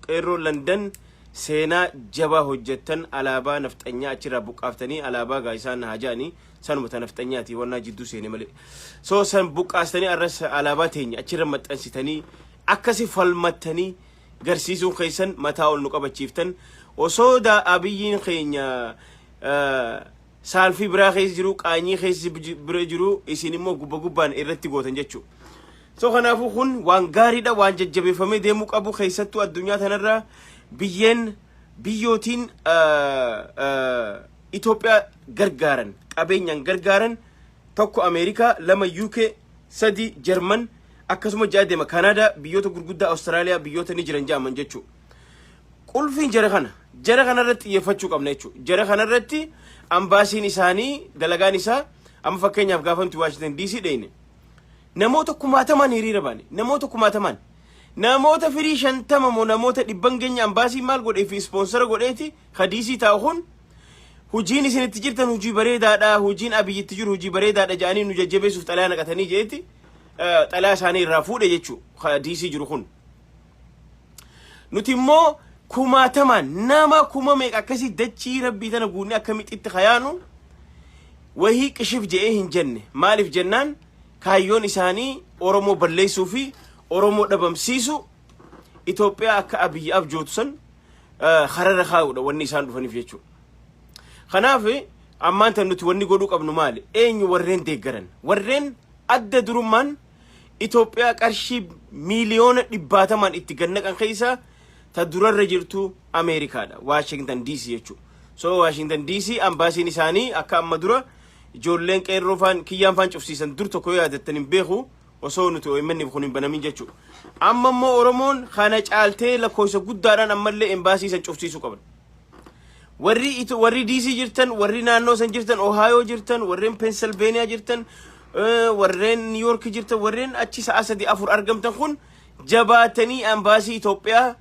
Qeerroo London, seenaa jabaa hojjettan. Alaabaa nafxanyaa achirraa buqqaaftanii, alaabaa gaa isaan haa ja'anii sanuma ta nafxanyaati wannaa jidduu seene malee. So san buqqaastanii, arras alaabaa teenya achirra maxxansitanii, akkasi falmattanii garsiisuun keessan mataa ol nu qabachiiftan. Osoo daa Abiyyiin keenya saalfii biraa keessa jiru, qaanyii keessa bira jiru, isin immoo gubba gubbaan irratti gootan jechuudha. So kanaafuu kun waan gaariidha, waan jajjabeeffamee deemuu qabu. Keessattuu addunyaa tanarraa biyyeen biyyootiin Itoophiyaa gargaaran, qabeenyaan gargaaran, tokko Ameerikaa, lama UK, sadi Jarman, akkasuma ja'a deema Kanaadaa, biyyoota gurguddaa Awustiraaliyaa, biyyoota ni jiran ja'aman jechuudha. Qulfiin jara kanarratti xiyyeeffachuu qabna jechuudha. Jara kanarratti ambaasiin isaanii dalagaan isaa, amma fakkeenyaaf gaafa nuti Waashingtan DC dheyne namoota kumaatamaan hiriira baane. Namoota kumaatamaan, namoota firii 50 moo namoota 100 geenya. Ambaasii maal godhee fi sponsor godheeti ka DC taa'u kun, "Hujiin isin itti jirtan hujii bareedaadha, hujiin Abiyyitti jiru hujii bareedaadha," jedhanii nu jajjabeessuuf xalayaa naqatanii jeeti xalayaa isaanii irraa fuudhe jechuu ka DC jiru kun. Nuti immoo kumaatamaan nama kuma meeqa akkasii dachii rabbii tana guunnee akka mixitti kayaanu wahii qishif je'ee hin jenne. Maaliif jennaan, kaayyoon isaanii Oromoo balleessuu fi Oromoo dhabamsiisu, Itoophiyaa akka Abiyyi abjootu san kararra kaa'uudha wanni isaan dhufaniif jechuudha. Kanaaf ammaan tan nuti wanni godhuu qabnu maali? Eenyu warreen deeggaran? Warreen adda durummaan Itoophiyaa qarshii miiliyoona dhibbaatamaan itti gannaqan keessaa ta durarra jirtu Ameerikaadha. Washington DC jechuudha. So Washington DC ambaasiin isaanii akka amma dura ijoolleen qeerroo faan kiyyaan faan cufsiisan dur tokko yoo yaadattan hin beeku, osoo nuti OMN kun hin banamin jechuudha. Amma immoo Oromoon kana caaltee lakkoofsa guddaadhaan ammallee embaasii san cufsiisuu qaban. Warri DC jirtan, warri naannoo san jirtan, Ohio jirtan, warreen Pennsylvania jirtan, warreen New York jirtan, warreen achi sa'a sadii afur argamtan kun jabaatanii ambaasii Itoophiyaa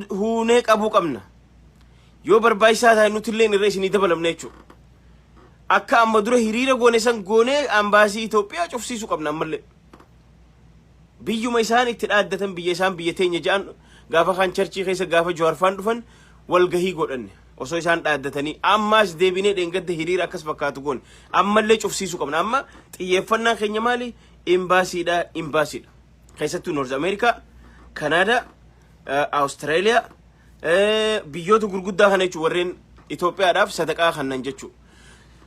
huunee qabuu qabna. Yoo barbaachisaa ta'e nuti illee irra isinii dabalamna jechuudha. Akka amma dura hiriira goone san goonee ambaasii Itoophiyaa cufsiisuu qabna ammallee. Biyyuma isaan itti dhaaddatan, biyya isaan biyya teenya jedhan, gaafa kaan churchii keessa gaafa Jawaarfaan dhufan walgahii godhanne osoo isaan dhaaddatanii, ammaas deebinee dheengadda hiriira akkas fakkaatu goone, ammallee cufsiisuu qabna. Amma xiyyeeffannaan keenya maali? Imbaasiidha, imbaasiidha. Keessattuu North America, Kanaadaa, Awustiraaliyaa, biyyoota gurguddaa kana jechuun warreen Itoophiyaadhaaf sadaqaa kannan jechuudha.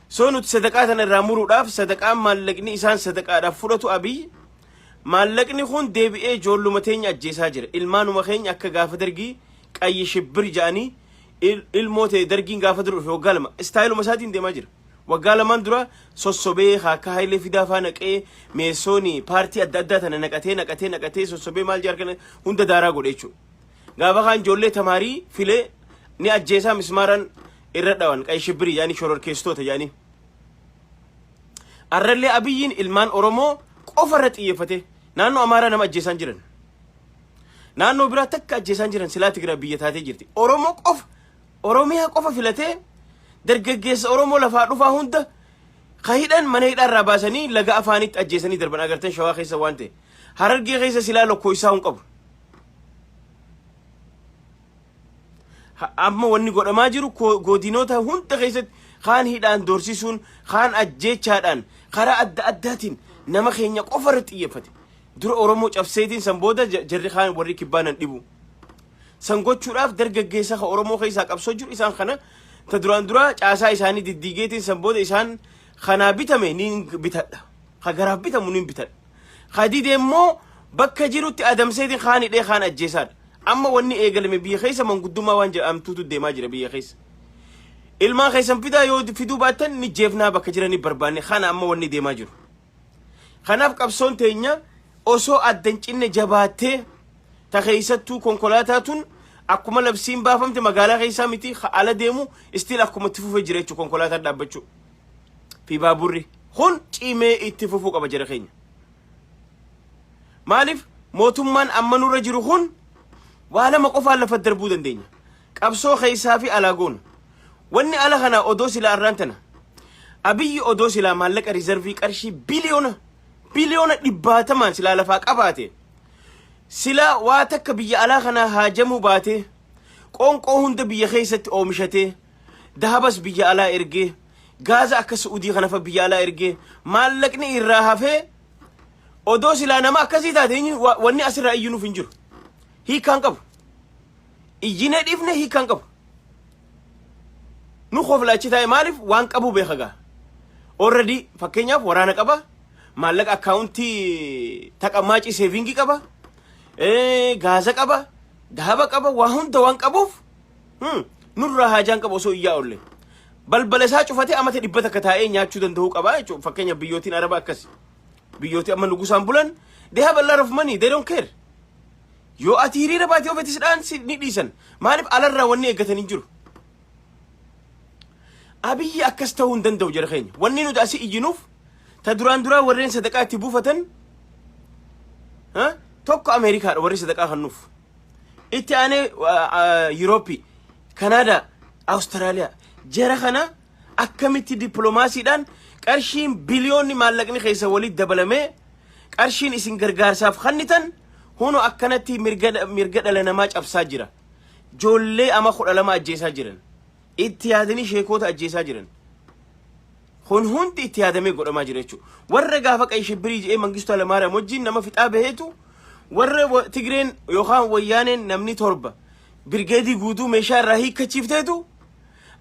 So nuti sadaqaa tana irraa muruudhaaf, sadaqaan maallaqni isaan sadaqaadhaaf fudhatu Abiy, maallaqni kun deebi'ee ijoolluma teenya ajjeesaa jira. Ilmaanuma keenya akka gaafa Dargii qayyi shibbir jedhanii ilmoo ta'e. Dargiin gaafa dura dhufe waggaa 2 styleuma isaatiin deemaa jira. Waggaa lamaan dura sossobee akka Hayilee Fidaa faa naqee, meessooni paartii adda addaa tana naqatee naqatee naqatee sossobee maal jedha kana hunda daaraa godhe jechuudha. Gaafa kaan ijoollee tamaarii filee ni ajjeesaa, mismaaraan irra dhawan, qayyi shibbirii yaani shororkeessitoota yaani. Arrallee Abiyyiin ilmaan Oromoo qofa irra xiyyeeffate. Naannoo Amaaraa nama ajjeesaan jiran. Naannoo biraa takka ajjeesaan jiran, silaa Tigraay biyya taatee jirti. Oromoo qofa, Oromiyaa qofa filatee dargaggeessa Oromoo lafaa dhufaa hunda ka hidhan mana hidhaa irraa baasanii laga afaanitti ajjeesanii darban. Agartan Shawaa keessa waan ta'e. Harargee keessa silaa lokkoo isaa hin qabu. Amma wanni godhamaa jiru godinoota hunda keessatti kaan hidhaan doorsisuun, kaan ajjeechaadhaan, karaa adda addaatiin nama keenya qofa irratti xiyyeeffate. Dura Oromoo cabseetiin san booda jarri kaan warri kibbaa nan dhibu. San gochuudhaaf dargaggeessa ka Oromoo keessaa qabsoo jiru isaan kana ta duraan dura caasaa isaanii diddiigeetiin san booda isaan kanaa bitame ni bitadha. Ka garaaf bitamu ni bitadha. Ka dide immoo bakka jirutti adamseetiin kaan hidhee kaan ajjeesaadha. Amma wanni eegalame biyya keessa manguddummaa waan jedhamtuutu deemaa jira biyya keessa. Ilmaan keessan fidaa, yoo fiduu baattan ni jeefnaa, bakka jiranii barbaanne. Kana amma wanni deemaa jiru. Kanaaf qabsoon teenya osoo adda hin cinne jabaattee, ta keessattuu konkolaataa tun akkuma labsiin baafamte magaalaa keessaa miti ala deemu still akkuma itti fufee jira jechuudha. Konkolaataan dhaabbachuu fi baaburri kun cimee itti fufuu qaba jira keenya. Maaliif, mootummaan amma nurra jiru kun waa lama qofaan lafa darbuu dandeenya. Qabsoo keessaa fi alaa goona. Wanni ala kana odoo silaa arraan tana Abiyyi odoo silaa maallaqa reserve qarshii biliyoona biliyoona dhibbaatamaan silaa lafaa qabaate. Silaa waa takka biyya alaa kanaa haajamuu baatee, qoonqoo hunda biyya keessatti oomishatee, dahabas biyya alaa ergee, gaaza akka Su'udii kanafa biyya alaa ergee, maallaqni irraa hafee, odoo silaa nama akkasii taate wanni asirraa iyyuu nuuf hin jiru. Hiikkaan qabu. Iyyinee dhiifne hiikkaan qabu. Nu koflaachi taa'e. Maaliif? Waan qabu beeka gaa. Already fakkeenyaaf waraana qaba. Maallaqa akkaawuntii taqammaacii saving qaba. Gaaza qaba. Dahaba qaba. Waa hunda waan qabuuf nurraa haajaan qabu osoo iyyaa oolle. Balbala isaa cufatee amata 100 taa'ee nyaachuu danda'uu qaba jechuudha. Fakkeenyaaf biyyootiin Arabaa akkas. Biyyootii amma nugusaan bulan, they have a lot of money, they don't care. Yoo ati hiriira baatee ofiitis dhaan si ni dhiisan. Maaliif? Alarraa wanni eeggatan hin jiru. Abiyyi akkas ta'uu hin danda'u, jara keenya. Wanni nuti asii iyyinuuf ta duraan duraa warreen sadaqaa itti buufatan tokko Ameerikaadha, warri sadaqaa kennuuf. Itti aanee Yurooppii, Kanaadaa, Awustiraaliyaa. Jara kana akkamitti dippiloomaasiidhaan qarshiin biliyoonni maallaqni keessa walitti dabalamee qarshiin isin gargaarsaaf kennitan huno akkanatti mirga dhala namaa cabsaa jira. Ijoollee ama 12 ajjeesaa jiran. Itti yaadanii sheekota ajjeesaa jiran. Kun hundi itti yaadamee godhamaa jira jechuudha. Warra gaafa ቀይ ሽብር jedhee Mangistuu Hayilamaariyaam wajjin nama fixaa baheetu, warra Tigreen yookaan Wayyaaneen namni torba birgeedii guutuu meeshaa irraa hiikkachiifteetu,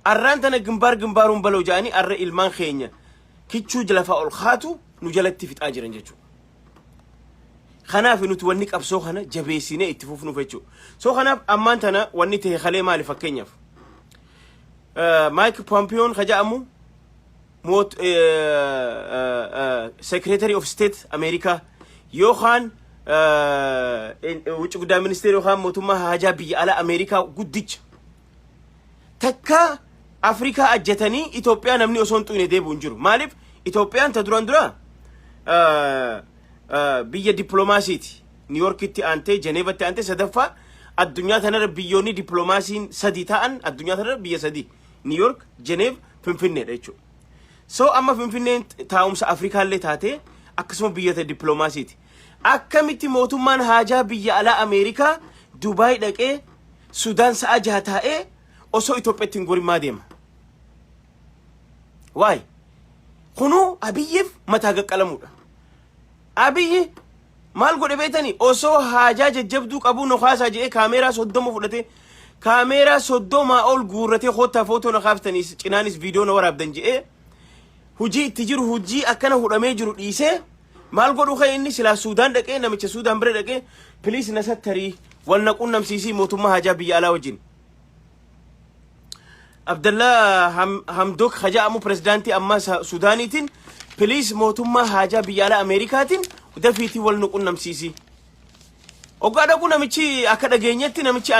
arraan tana ግንባር ግንባሩን baloo jedhanii arra ilmaan keenya kichuu lafaa ol kaatu nu jalatti fixaa jiran jechuudha. Kanaaf nuti wanni qabsoo kana jabeessinee itti fufnuuf jechuudha. So kanaaf ammaan tana wanni ta'e kalee maali? Fakkeenyaaf Mike Pompeoon ka jedhamu moot Secretary of State Ameerikaa yookaan ውጭ ጉዳይ ministeera yookaan mootummaa haajaa biyya alaa Ameerikaa guddicha takka Afrikaa ajjatanii Itoophiyaa namni osoo hin xuyne deebi'u hin jiru. Maaliif? Itoophiyaan ta duraan dura biyya dippiloomaasiiti. New Yorkitti aantee, Jeneevatti aantee sadaffaa addunyaa tanarra biyyoonni dippiloomaasiin sadi ta'an, addunyaa tanarra biyya sadi: New York, Jeneev, Finfinneedha jechuudha. So amma Finfinneen taa'umsa Afrikaallee taatee akkasuma biyyoota dippiloomaasiiti. Akkamitti mootummaan haajaa biyya alaa Ameerikaa Dubaay dhaqee Sudaan sa'a 6 taa'ee osoo Itoophiyaatti hin gorin maa deema? Waay! Kunuu Abiyyiif mataa qaqqalamuudha. Abiyyi maal godhe beetanii? Osoo haajaa jajjabduu qabuu nu kaasaa jedhee kaameeraa 30 fudhatee, kaameeraa 30 ol guurratee, koottaa footoo na kaaftanii cinaanis viidiyoo na waraabdan jedhee, hujii itti jiru, hujii akkana hudhamee jiru dhiisee maal godhu ka'e? Inni silaa Suudaan dhaqee, namicha Suudaan bira dhaqee, "Please na sattarii, wal na qunnamsiisii mootummaa haajaa biyya alaa wajjin." Abdallaa Hamdok haja'amu pirezidaantii ammaa Suudaaniitiin, "Please mootummaa haajaa biyya alaa Ameerikaatiin dafiitii wal nu qunnamsiisi." Hoggaa dhaqu namichi akka dhageenyetti namichi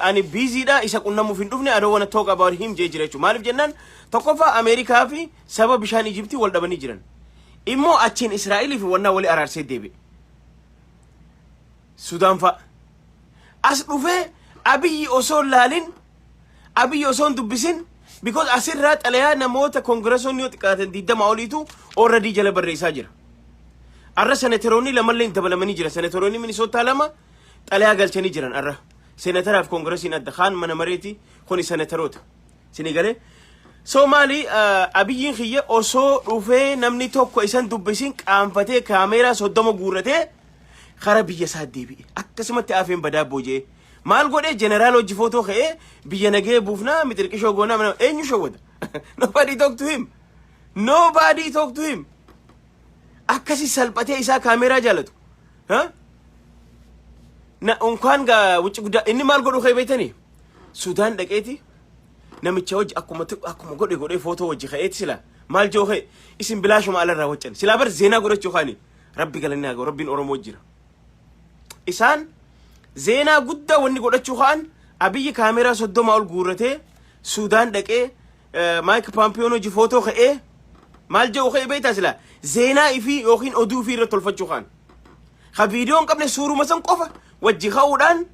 ani busy dha, isa qunnamuuf hin dhufne, "I don't wanna talk about him" jee jira jechuudha. Maaliif jennaan, tokkoffaa Ameerikaa fi saba bishaan Ijiptii wal dhabanii jiran. Immoo achiin Israa'elii fi wannaa walii araarsee deebi'e. Sudaan fa'a. As dhufee Abiyyi osoo hin laalin, Abiyyi osoo hin dubbisin, because asirraa xalayaa namoota koongireesonni yoo xiqqaatan 20 oliitu already jala barreessaa jira. Arra seneteroonni lamallee dabalamanii jira. Seneteroonni Minisootaa lama xalayaa galchanii jiran arra. Senataraaf koongiresiin adda kaan mana mareeti, kuni seneteroota. Sini galee. So maali, Abiyyiin kiyya osoo dhufee namni tokko isan dubbisin qaanfatee kaameeraa 30 guurratee kara biyya isaa deebi'e. Akkasumatti afeen badaa boojee. Maal godhee? Jeneraal hojii footoo ka'ee biyya nagee buufnaa mixirqishoo goonaa. Eenyu shawwada? Nobody talk to him. Nobody talk to him. Akkasi salphatee isaa kaameeraa jaalatu. Na unkaan gaa wucci guddaa inni maal godhu ka'e beektanii? Sudaan dhaqeeti namicha wajji akkuma godhe godhee footoo wajji ka'eeti, sila maal joo ka'e? Isin bilaashuma alarraa waccan silaa bar zeenaa godhachuu kaani. Rabbi galanni haa ga'u, Rabbiin Oromoo jira. Isaan zeenaa guddaa wanni godhachuu ka'an, Abiyyi kaameeraa 30 ol guurratee Sudaan dhaqee Mike Pompeoon hojii footoo ka'ee maal jedhu ka'e beektaa? Sila zeenaa ifii yookiin oduu ifii irra tolfachuu ka'an. Ka viidiyoo hin qabne suuruma san qofa wajji ka'uudhaan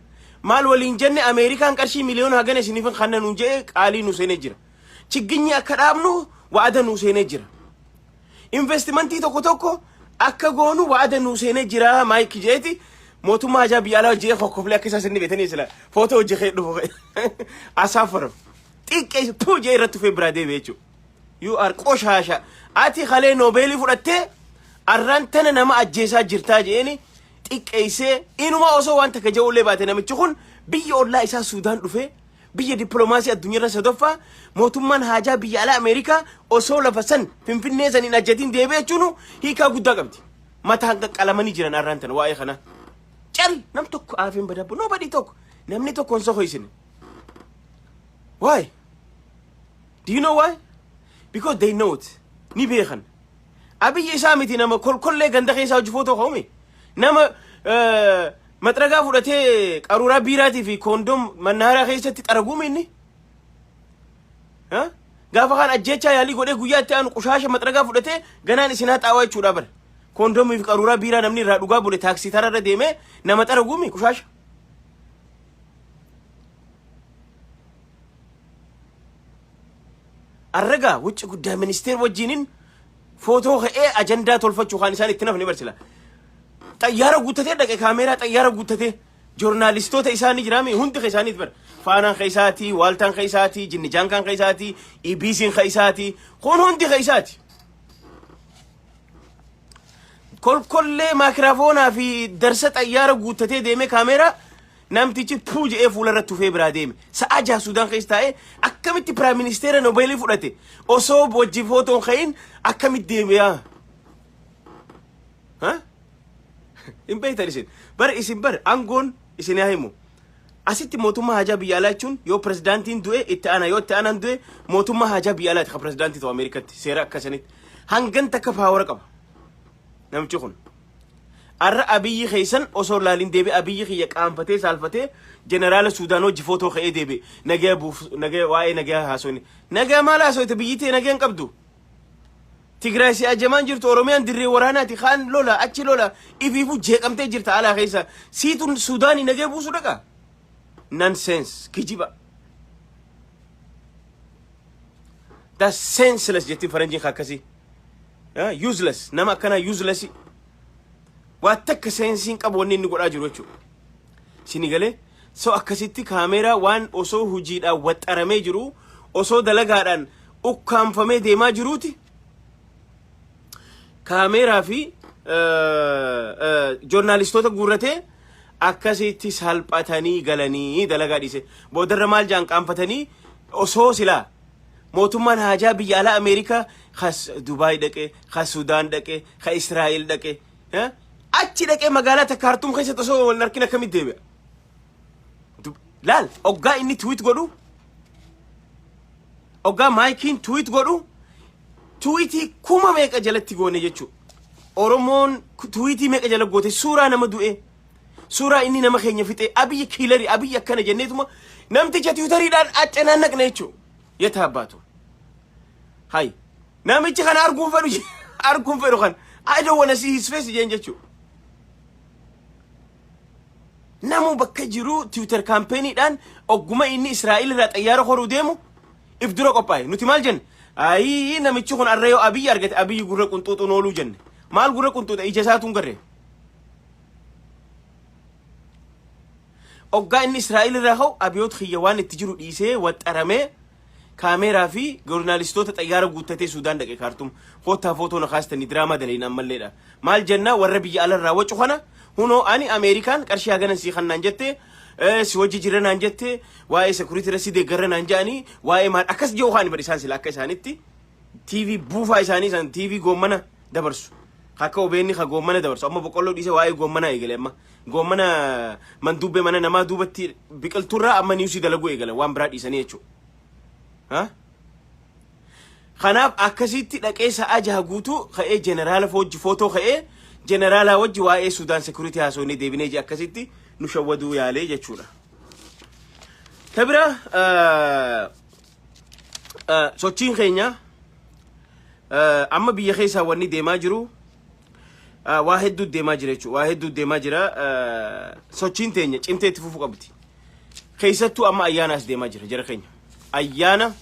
maal waliin jenne? Ameerikaan qarshii miliyoona hagana isiniif kanna nuun jedhee qaalii nu seenee jira. Chigginyi akka dhaabnu wa'ada nu seenee jira. Investimentii tokko tokko akka goonu wa'ada nu seenee jira Mike jeeti. Mootummaa hajaa biyya alaa hojii kokkoflee akka isaa sinni beetanii sila footoo hojii kee dhufu asaafaram. Xiqqeessu tuu jee irratti dhufee biraa deebi'e jechuudha. You are qoshaasha. Ati kalee noobeelii fudhattee arraan tana nama ajjeesaa jirtaa jeeni xiqqeessee inuma osoo waan takka je'ullee baate, namichi kun biyya ollaa isaa Suudaan dhufee, biyya dippiloomaasii addunyaarra sadaffaa, mootummaan haajaa biyya alaa Ameerikaa osoo lafa san Finfinnee san hin ajjatiin deebi'e jechuun hiikaa guddaa qabdi. Mataan qaqqalamanii jiran arraan tana waa'ee kanaa. Cal nam tokko aafeen badabbu nobody tokko namni tokko hin sokoysine. Why? Do you know why? Because they know it. Ni beekan. Abiyyi isaa miti, nama kolkollee ganda keessaa hojii footoo ka'ume. Nama maxragaa fudhatee qaruuraa biiraatii fi koondom mannaaraa keessatti xaraguume inni. Gaafa kaan ajjeechaa yaalii godhee guyyaa itti aanu qushaasha maxragaa fudhatee ganaan isin haxaawaa jechuudha bara. Koondomii fi qaruuraa biiraa namni irraa dhugaa bule taaksii tararra deemee nama xaraguume qushaasha. Arragaa wucci guddaa ministeer wajjiniin footoo ka'ee ajandaa tolfachuu kan isaan itti nafni barsila. Xayyaara guuttatee dhaqe, kaameeraa xayyaara guuttatee joornaalistoota isaanii jiraame hundi isaaniit bara. Faanaan keessaati, Waaltaan keessaati, Jinnijaankaan keessaati, EBC'n keessaati, kun hundi keessaati. Kolkollee maakiraafoonaa fi darsa xayyaara guuttatee deemee kaameeraa namtichi puu jedhee fuula irratti tufee biraa deeme. Sa'aa 6 Suudaan keessa taa'ee akkamitti prime ministeera Noobeelii fudhate osoo wajji footoon ka'in akkamitti deeme yaa? Ha? Hin beektan isin. Bara isin bar aangoon isin haa himu. Asitti mootummaa haajaa biyya alaa jechuun yoo pirezidaantiin du'e itti aana, yoo itti aanaan du'e mootummaa haajaa biyya alaati ka pirezidaantii ta'u Ameerikatti seera akkasanitti. Hangan takka power qaba. Namichi kun. Arra Abiyyi keessan osoo laaliin deebi'e, Abiyyi kiyya qaanfatee saalfatee jeneraala Suudaan hojii footoo ka'ee deebi'e. Nagaya buuf, nagaya, waa'ee nagaya haasofni. Nagaya maal haasofte? Biyyi tee nagaya hin qabdu. Tigraay si ajamaan jirtu, Oromiyaan dirree waraanaati, kaan lola achi lola, ifiifuu jeeqamtee jirta alaa keessa. Siitun Suudaanii nagaya buusuu dhaqa. Nonsense, kijiba. That's senseless jettiin faranjiin akkasii. Useless, nama akkanaa useless. Waa takka seensiin qabu wanni inni godhaa jiru jechuudha. Sini galee so akkasitti kaameeraa waan osoo hojiidhaan waxxaramee jiru, osoo dalagaadhaan ukkaanfamee deemaa jiruuti, kaameeraa fi joornaalistoota guurratee akkasitti salphatanii galanii dalagaa dhiise. Boodarra maal jaan qaanfatanii? Osoo silaa mootummaan haajaa biyya alaa Ameerikaa kas Dubaay dhaqe, kas Sudaan dhaqe, ka Israa'el dhaqe, achi dhaqee magaalaa takka Kaartuum keessatti osoo wal harkin akkamitti deebi'a? Laal, oggaa inni tweet godhu, oggaa maayikiin tweet godhu, tweetii kuma meeqa jalatti goone jechuudha. Oromoon tweetii meeqa jala goote? Suuraa nama du'e, suuraa inni nama keenya fixe, Abiyyi killerii, Abiyyi akkana jenneetuma namticha Twitteriidhaan accanaan naqne jechuudha. Yeta abbaatu. Hay, namichi kana arguun fedhu, arguun fedhu kan I don't wanna see his face jeen jechuudha. Namu bakka jiru Twitter campaigniidhaan ogguma inni Israa'el irraa xayyaara horuu deemu if dura qophaa'e. Nuti maal jenne? Ayii, namichi kun arra yoo Abiyyi argate Abiyyi gurra qunxuuxuun ooluu jenne. Maal gurra qunxuuxa? Ija isaatuun garree. Oggaa inni Israa'el irraa ka'u abiyoot kiyya waan itti jiru dhiisee waxxaramee kaameeraa fi joornaalistoota xayyaara guuttatee Suudaan dhaqe Kaartum. Koottaa footoo na kaastanii diraamaa dalayin ammalleedha. Maal jennaa warra biyya alarraa wacu kana? Hunoo ani Ameerikaan qarshii haganan sii kannaan jette, si wajji jira naan jette, waa'ee security irra si deeggarra naan jedhanii, waa'ee maal akkas jiru kaan bar isaan sila akka isaanitti TV buufaa isaanii san TV goommana dabarsu. Akka OBN ka goommana dabarsu amma boqqolloo dhiise waa'ee goommanaa eegale. Amma goommana mandubbee mana namaa duubatti biqiltuurraa amma newsii dalaguu eegale, waan biraa dhiisanii jechuudha. Kanaaf akkasitti dhaqee sa'a 6 guutuu ka'ee jeneraala wajji footoo ka'ee jeneraalaa wajji waa'ee Sudaan security haasofnee deebinee je akkasitti nu shawwaduu yaalee jechuudha. Ta bira, sochiin keenya amma biyya keessaa wanni deemaa jiru waa hedduu deemaa jira jechuudha. Waa hedduu deemaa jira. Sochiin teenya cimtee itti fufuu qabdi. Keessattuu amma ayyaana as deemaa jira jara keenya. Ayyaana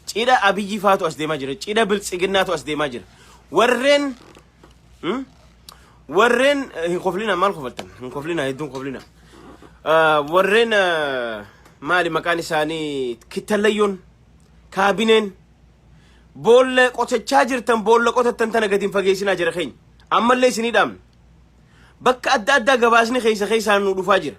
cidha Abiyyi faatu as deemaa jira. Cidha Biltsiginnaatu as deemaa jira. Warreen Warreen hin koflina, maal kofaltan? Hin koflina, hedduun koflina. Warreen maali maqaan isaanii, kittallayyoon kaabineen boolla qotachaa jirtan, boolla qotattan tana gadi hin fageessinaa jira keenya. Ammallee isinii dhaamna. Bakka adda addaa gabaasni keessa keessaan nu dhufaa jira.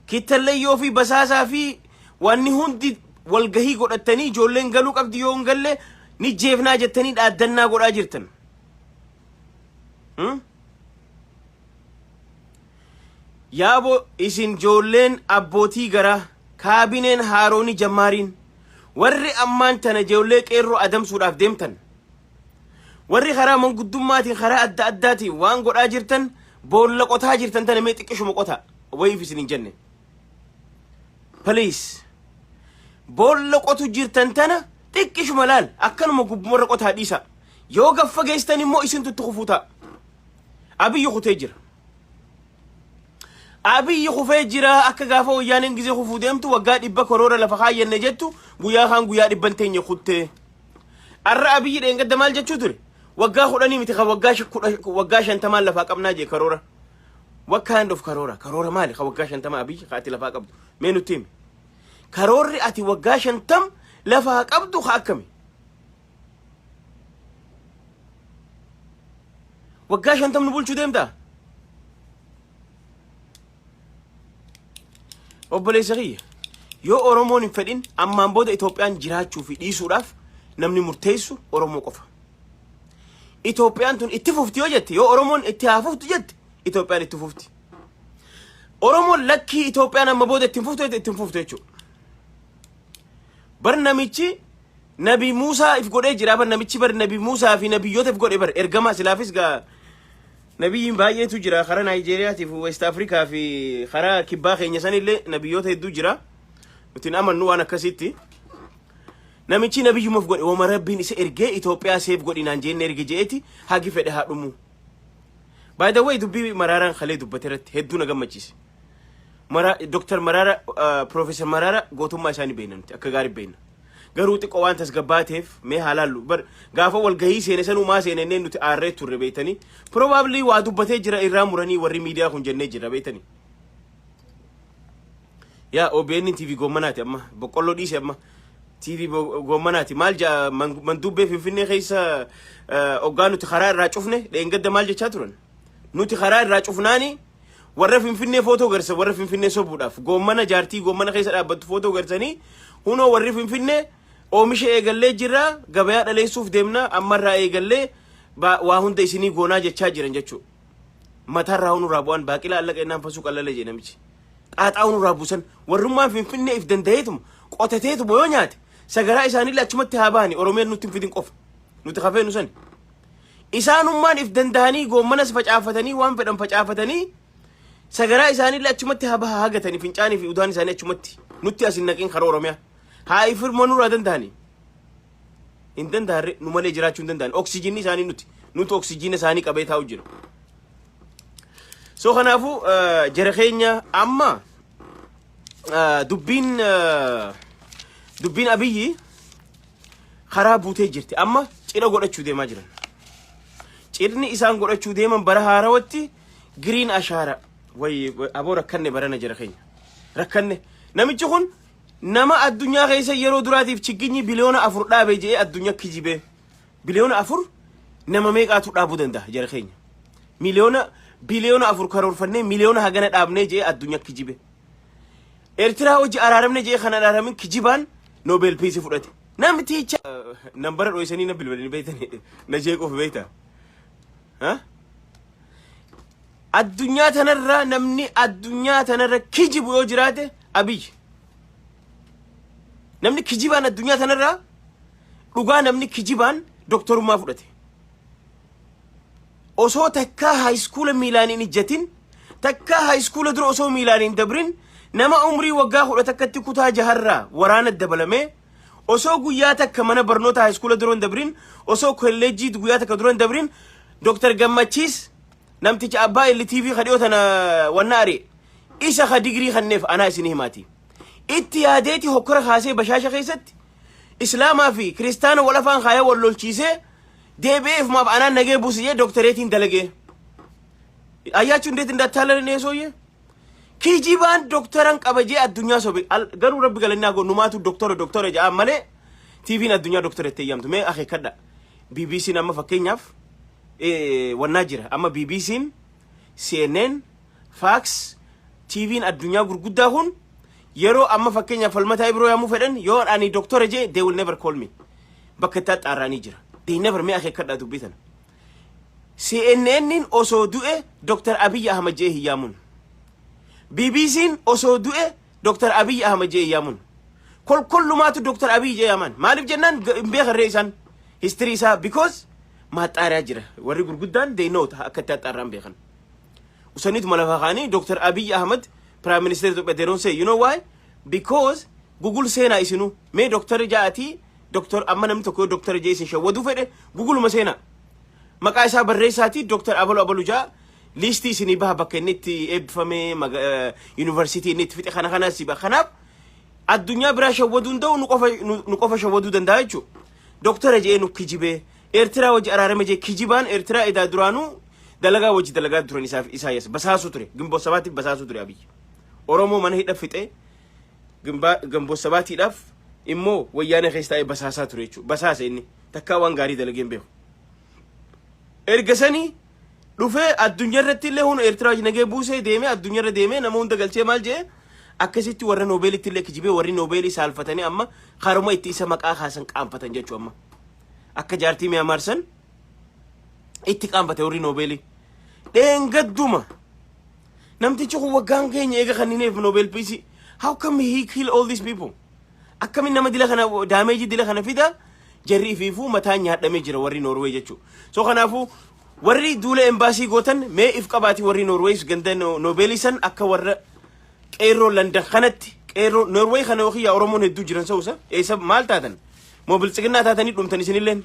Kittallayyoo fi basaasaa fi wanni hundi walgahii godhattanii ijoolleen galuu qabdi, yoo hin galle ni jeefnaa jettanii dhaaddannaa godhaa jirtan. Hmm? Yaaboo isin ijoolleen abbootii garaa, kaabineen haarooni jammaariin, warri ammaan tana ijoollee qeerroo adamsuudhaaf deemtan, warri karaa manguddummaatiin karaa adda addaatiin waan godhaa jirtan, boolla qotaa jirtan tana mee xiqqishuma qotaa wayiif isin hin jenne. Please, boolla qotu jirtan tana xiqqishuma laal, akkanuma gubbumarra qotaa dhiisa. Yoo gaffa geestan immoo isintu itti kufuu ta'a. Abiyyi kutee jira. Abiyyi kufee jira. Akka gaafa wayyaaneen gizee kufuu deemtu waggaa 100 karoora lafa kaayyanne jettu, guyyaa kaan guyyaa dhibban teenye kuttee. Arra Abiyyi dheengadda maal jechuu ture? Waggaa 10 miti, kan waggaa waggaa 50n lafaa qabnaa jee karoora. What kind of karoora? Karoora maali? Kan waggaa 50 Abiyyi ka ati lafaa qabdu? Mee nutti himi. Karoorri ati waggaa 50 lafaa qabdu ka akkami? Waggaa 50 nu bulchuu deemtaa? Obboleessa kiyya, yoo Oromoon hin fedhin ammaan booda Itoophiyaan jiraachuu fi dhiisuudhaaf namni murteessu Oromoo qofa. Itoophiyaan tun itti fufti yoo jette, yoo Oromoon itti haa fuftu jette, Itoophiyaan itti fufti. Oromoon lakkii, Itoophiyaan amma booda itti hin fuftu jette, itti hin fuftu jechuudha. Bar namichi Nabi Muusaa if godhee jira. Bar namichi bar Nabi Muusaa fi nabiyyoota if godhe. Bar ergamaa silaafis gaa nabiyyiin baay'eetu jira karaa Naayijeeriyaatiif West Afrikaa fi karaa kibbaa keenya sanillee nabiyyoota hedduu jira. Nuti hin amannu waan akkasitti. Namichi nabiyyuma of godhe, wama Rabbiin isa ergee Itoophiyaa seef godhi naan jenne erge je'eeti, hagi fedhe haa dhumu. By the way, dubbii Maraaraan kalee dubbate irratti hedduu na gammachiise. Mara, Dr. Maraara, Professor Maraara gootummaa isaanii beekna, nuti akka gaarii beekna. Garuu xiqqoo waan tasgabbaateef mee haa laallu. Bar gaafa walgahii seene sanuu maa seene innee nuti aarree turre beektanii. Probably waa dubbatee jira, irraa muranii warri miidiyaa kun jennee jirra beektanii. Yaa OBN TV goommanaati, amma boqqolloo dhiise, amma TV goommanaati. Maal ja'a manduubbee Finfinnee keessa oggaa nuti karaa irraa cufne dheengadda maal jechaa turan? Nuti karaa irraa cufnaani warra Finfinnee footoo garsan, warra Finfinnee sobuudhaaf goommana jaartii goommana keessa dhaabbattu footoo garsanii, hunoo warri Finfinnee oomisha eegallee jirra, gabayaa dhaleessuuf deemna, ammarraa eegallee waa hunda isinii goonaa jechaa jiran jechuudha. Mataarraa hunurraa bu'an baaqilaa allaqa innaan fasuu qallala jee namichi. Xaaxaa hunurraa buusan. Warrummaan Finfinnee if danda'eetuma qotateetuma yoo nyaate sagaraa isaaniillee achumatti haa bahani, Oromiyaan nutti hin fidin qofa. Nuti kafeenu sani. Isaanummaan if danda'anii goommanas facaafatanii, waan fedhan facaafatanii, sagaraa isaaniillee achumatti haa baha hagatanii, fincaanii fi udaan isaanii achumatti nutti as hin naqin, karaa Oromiyaa. Haa ifirma nurraa danda'anii. Hin danda'arre, nu malee jiraachuu hin danda'an. Oksijiinni isaanii nuti. Nuti oksijiina isaanii qabee taa'u jira. So kanaafuu jara keenya, amma dubbiin Abiyyi karaa buutee jirti. Amma cidha godhachuu deemaa jiran. Cidhni isaan godhachuu deeman bara haarawatti green ashaara. Wayi aboo, rakkanne barana jara keenya. Rakkanne. Namichi kun nama addunyaa keessa yeroo duraatiif chigginyi 4 biliyoona dhaabe jedhee addunyaa kijibee. 4 biliyoona nama meeqaatu dhaabuu danda'a jara keenya? 4 biliyoona karoorfannee miliyoona hagana dhaabnee jedhee addunyaa kijibe. Eertiraa hojii araaramne jedhee kan araaramin kijibaan Nobel Peace fudhate. Namticha nambara dho'isanii na bilbilanii beeytanii na jeequuf beeyta. Addunyaa tanarraa namni addunyaa tanarra kijibu yoo jiraate Abiyyi. Namni kijibaan addunyaa tanarraa dhugaa, namni kijibaan doktorummaa fudhate. Osoo takkaa high school miilaan hin ijjatin, takkaa high school dura osoo miilaan hin dabrin, nama umrii waggaa 11tti kutaa jaharraa waraana dabalamee, osoo guyyaa takka mana barnoota high school dura hin dabrin, osoo kolleejjii guyyaa takka dura hin dabrin, Dr. Gammachiis namticha abbaa LTV kadhiyoo tana wanna ari isa ka digirii kanneef anaa isin himaati. Itti yaadeeti hokkora kaasee Bashaasha keessatti Islaamaa fi Kiristaana wal afaan kaayee wal lolchiisee deebi'ee ifumaaf anaan nagee buusiyee doktoreetiin dalagee. አያችሁ እንዴት እንዳታለልን ይሄ ሰውዬ። Kijibaan doktoran qaba jee addunyaa sobe. Garuu rabbi galannaa numaatu doktora doktora jedhaan malee TV'n addunyaa doktora itti eeyyamtu. Mee akeekkadha. BBC'n amma fakkeenyaaf wannaa jira. Amma BBC'n, CNN, Fox, TV'n addunyaa gurguddaa kun yeroo amma fakkeenyaaf Falmataa Ibiroo yaamuu fedhan, yoo ani doktora jee, they will never call me. Bakka itti axxaarraanii jira. They never. Mee akeekkadha dubbii tana. CNN'n osoo du'e Dr. Abiy Ahmad jee hin yaamun. BBC'n osoo du'e Dr. Abiy Ahmad jee hin yaamun. Kolkollumaatu Dr. Abiy jee yaaman. Maaliif jennaan hin beekarree isaan history isaa, because maaxaariyaa jira. Warri gurguddaan they know akka itti axxaarraan beekan. Usaniituma lafa kaanii Dr. Abiy Ahmad Prime Minister Itoophiyaa, they don't say. You know why? Because Google seenaa isinuu mee Dr. ja'atii Dr. amma namni tokko yoo Dr. jee isin shawwaduu fedhe, Googleuma seenaa. Maqaa isaa barreessaatii Dr. Abalu Abalu ja'a liistii isinii baha, bakka inni itti eebbifame, yuunivarsiitii inni itti fixe, kana kana si baha. Kanaaf addunyaa biraa shawwaduu hin ta'u, nu qofa shawwaduu danda'a jechuudha. Doktora jedhee nu kijibee, Eertiraa wajji araarame jee kijibaan. Eertiraa edaa duraanuu dalagaa wajji dalagaa turan isaaf Isaayyaas basaasuu ture. Gimboo Sabaatiif basaasuu ture Abiyyi. Oromoo mana hidha fixee Gimboo Sabaatiidhaaf immoo Wayyaanee keessa taa'ee basaasaa ture jechuudha. Basaasa inni takkaa waan gaarii dalagee hin beeku. Erga sanii dhufee addunyaa irratti illee hun Eertiraa wajji nagee buusee deemee, addunyaa irra deemee nama hunda galchee maal jee, akkasitti warra Noobeelitti illee kijibee, warri Noobeelii saalfatanii amma karuma itti isa maqaa kaasan qaanfatan jechuu. Amma akka jaartii mi'a marsan itti qaanfate warri Noobeelii. Dheengadduma namtichi kun waggaan keenya eega kannineef Nobel Peace. How come he kill all these people? Akkamiin nama dila kana damage dila kana fida? Jarri ifiifuu mataan nyaadhamee jira warri Noorwee jechuudha. So kanaafuu warri duula embaasii gootan mee if qabaati, warri Noorwees ganda Noobeelii san akka warra qeerroo Landan kanatti, qeerroo Noorwee kana yookiin yaa Oromoon hedduu jiran sa'usa eessa maal taatan moo biltsiginnaa taatanii dhumtan isinilleen?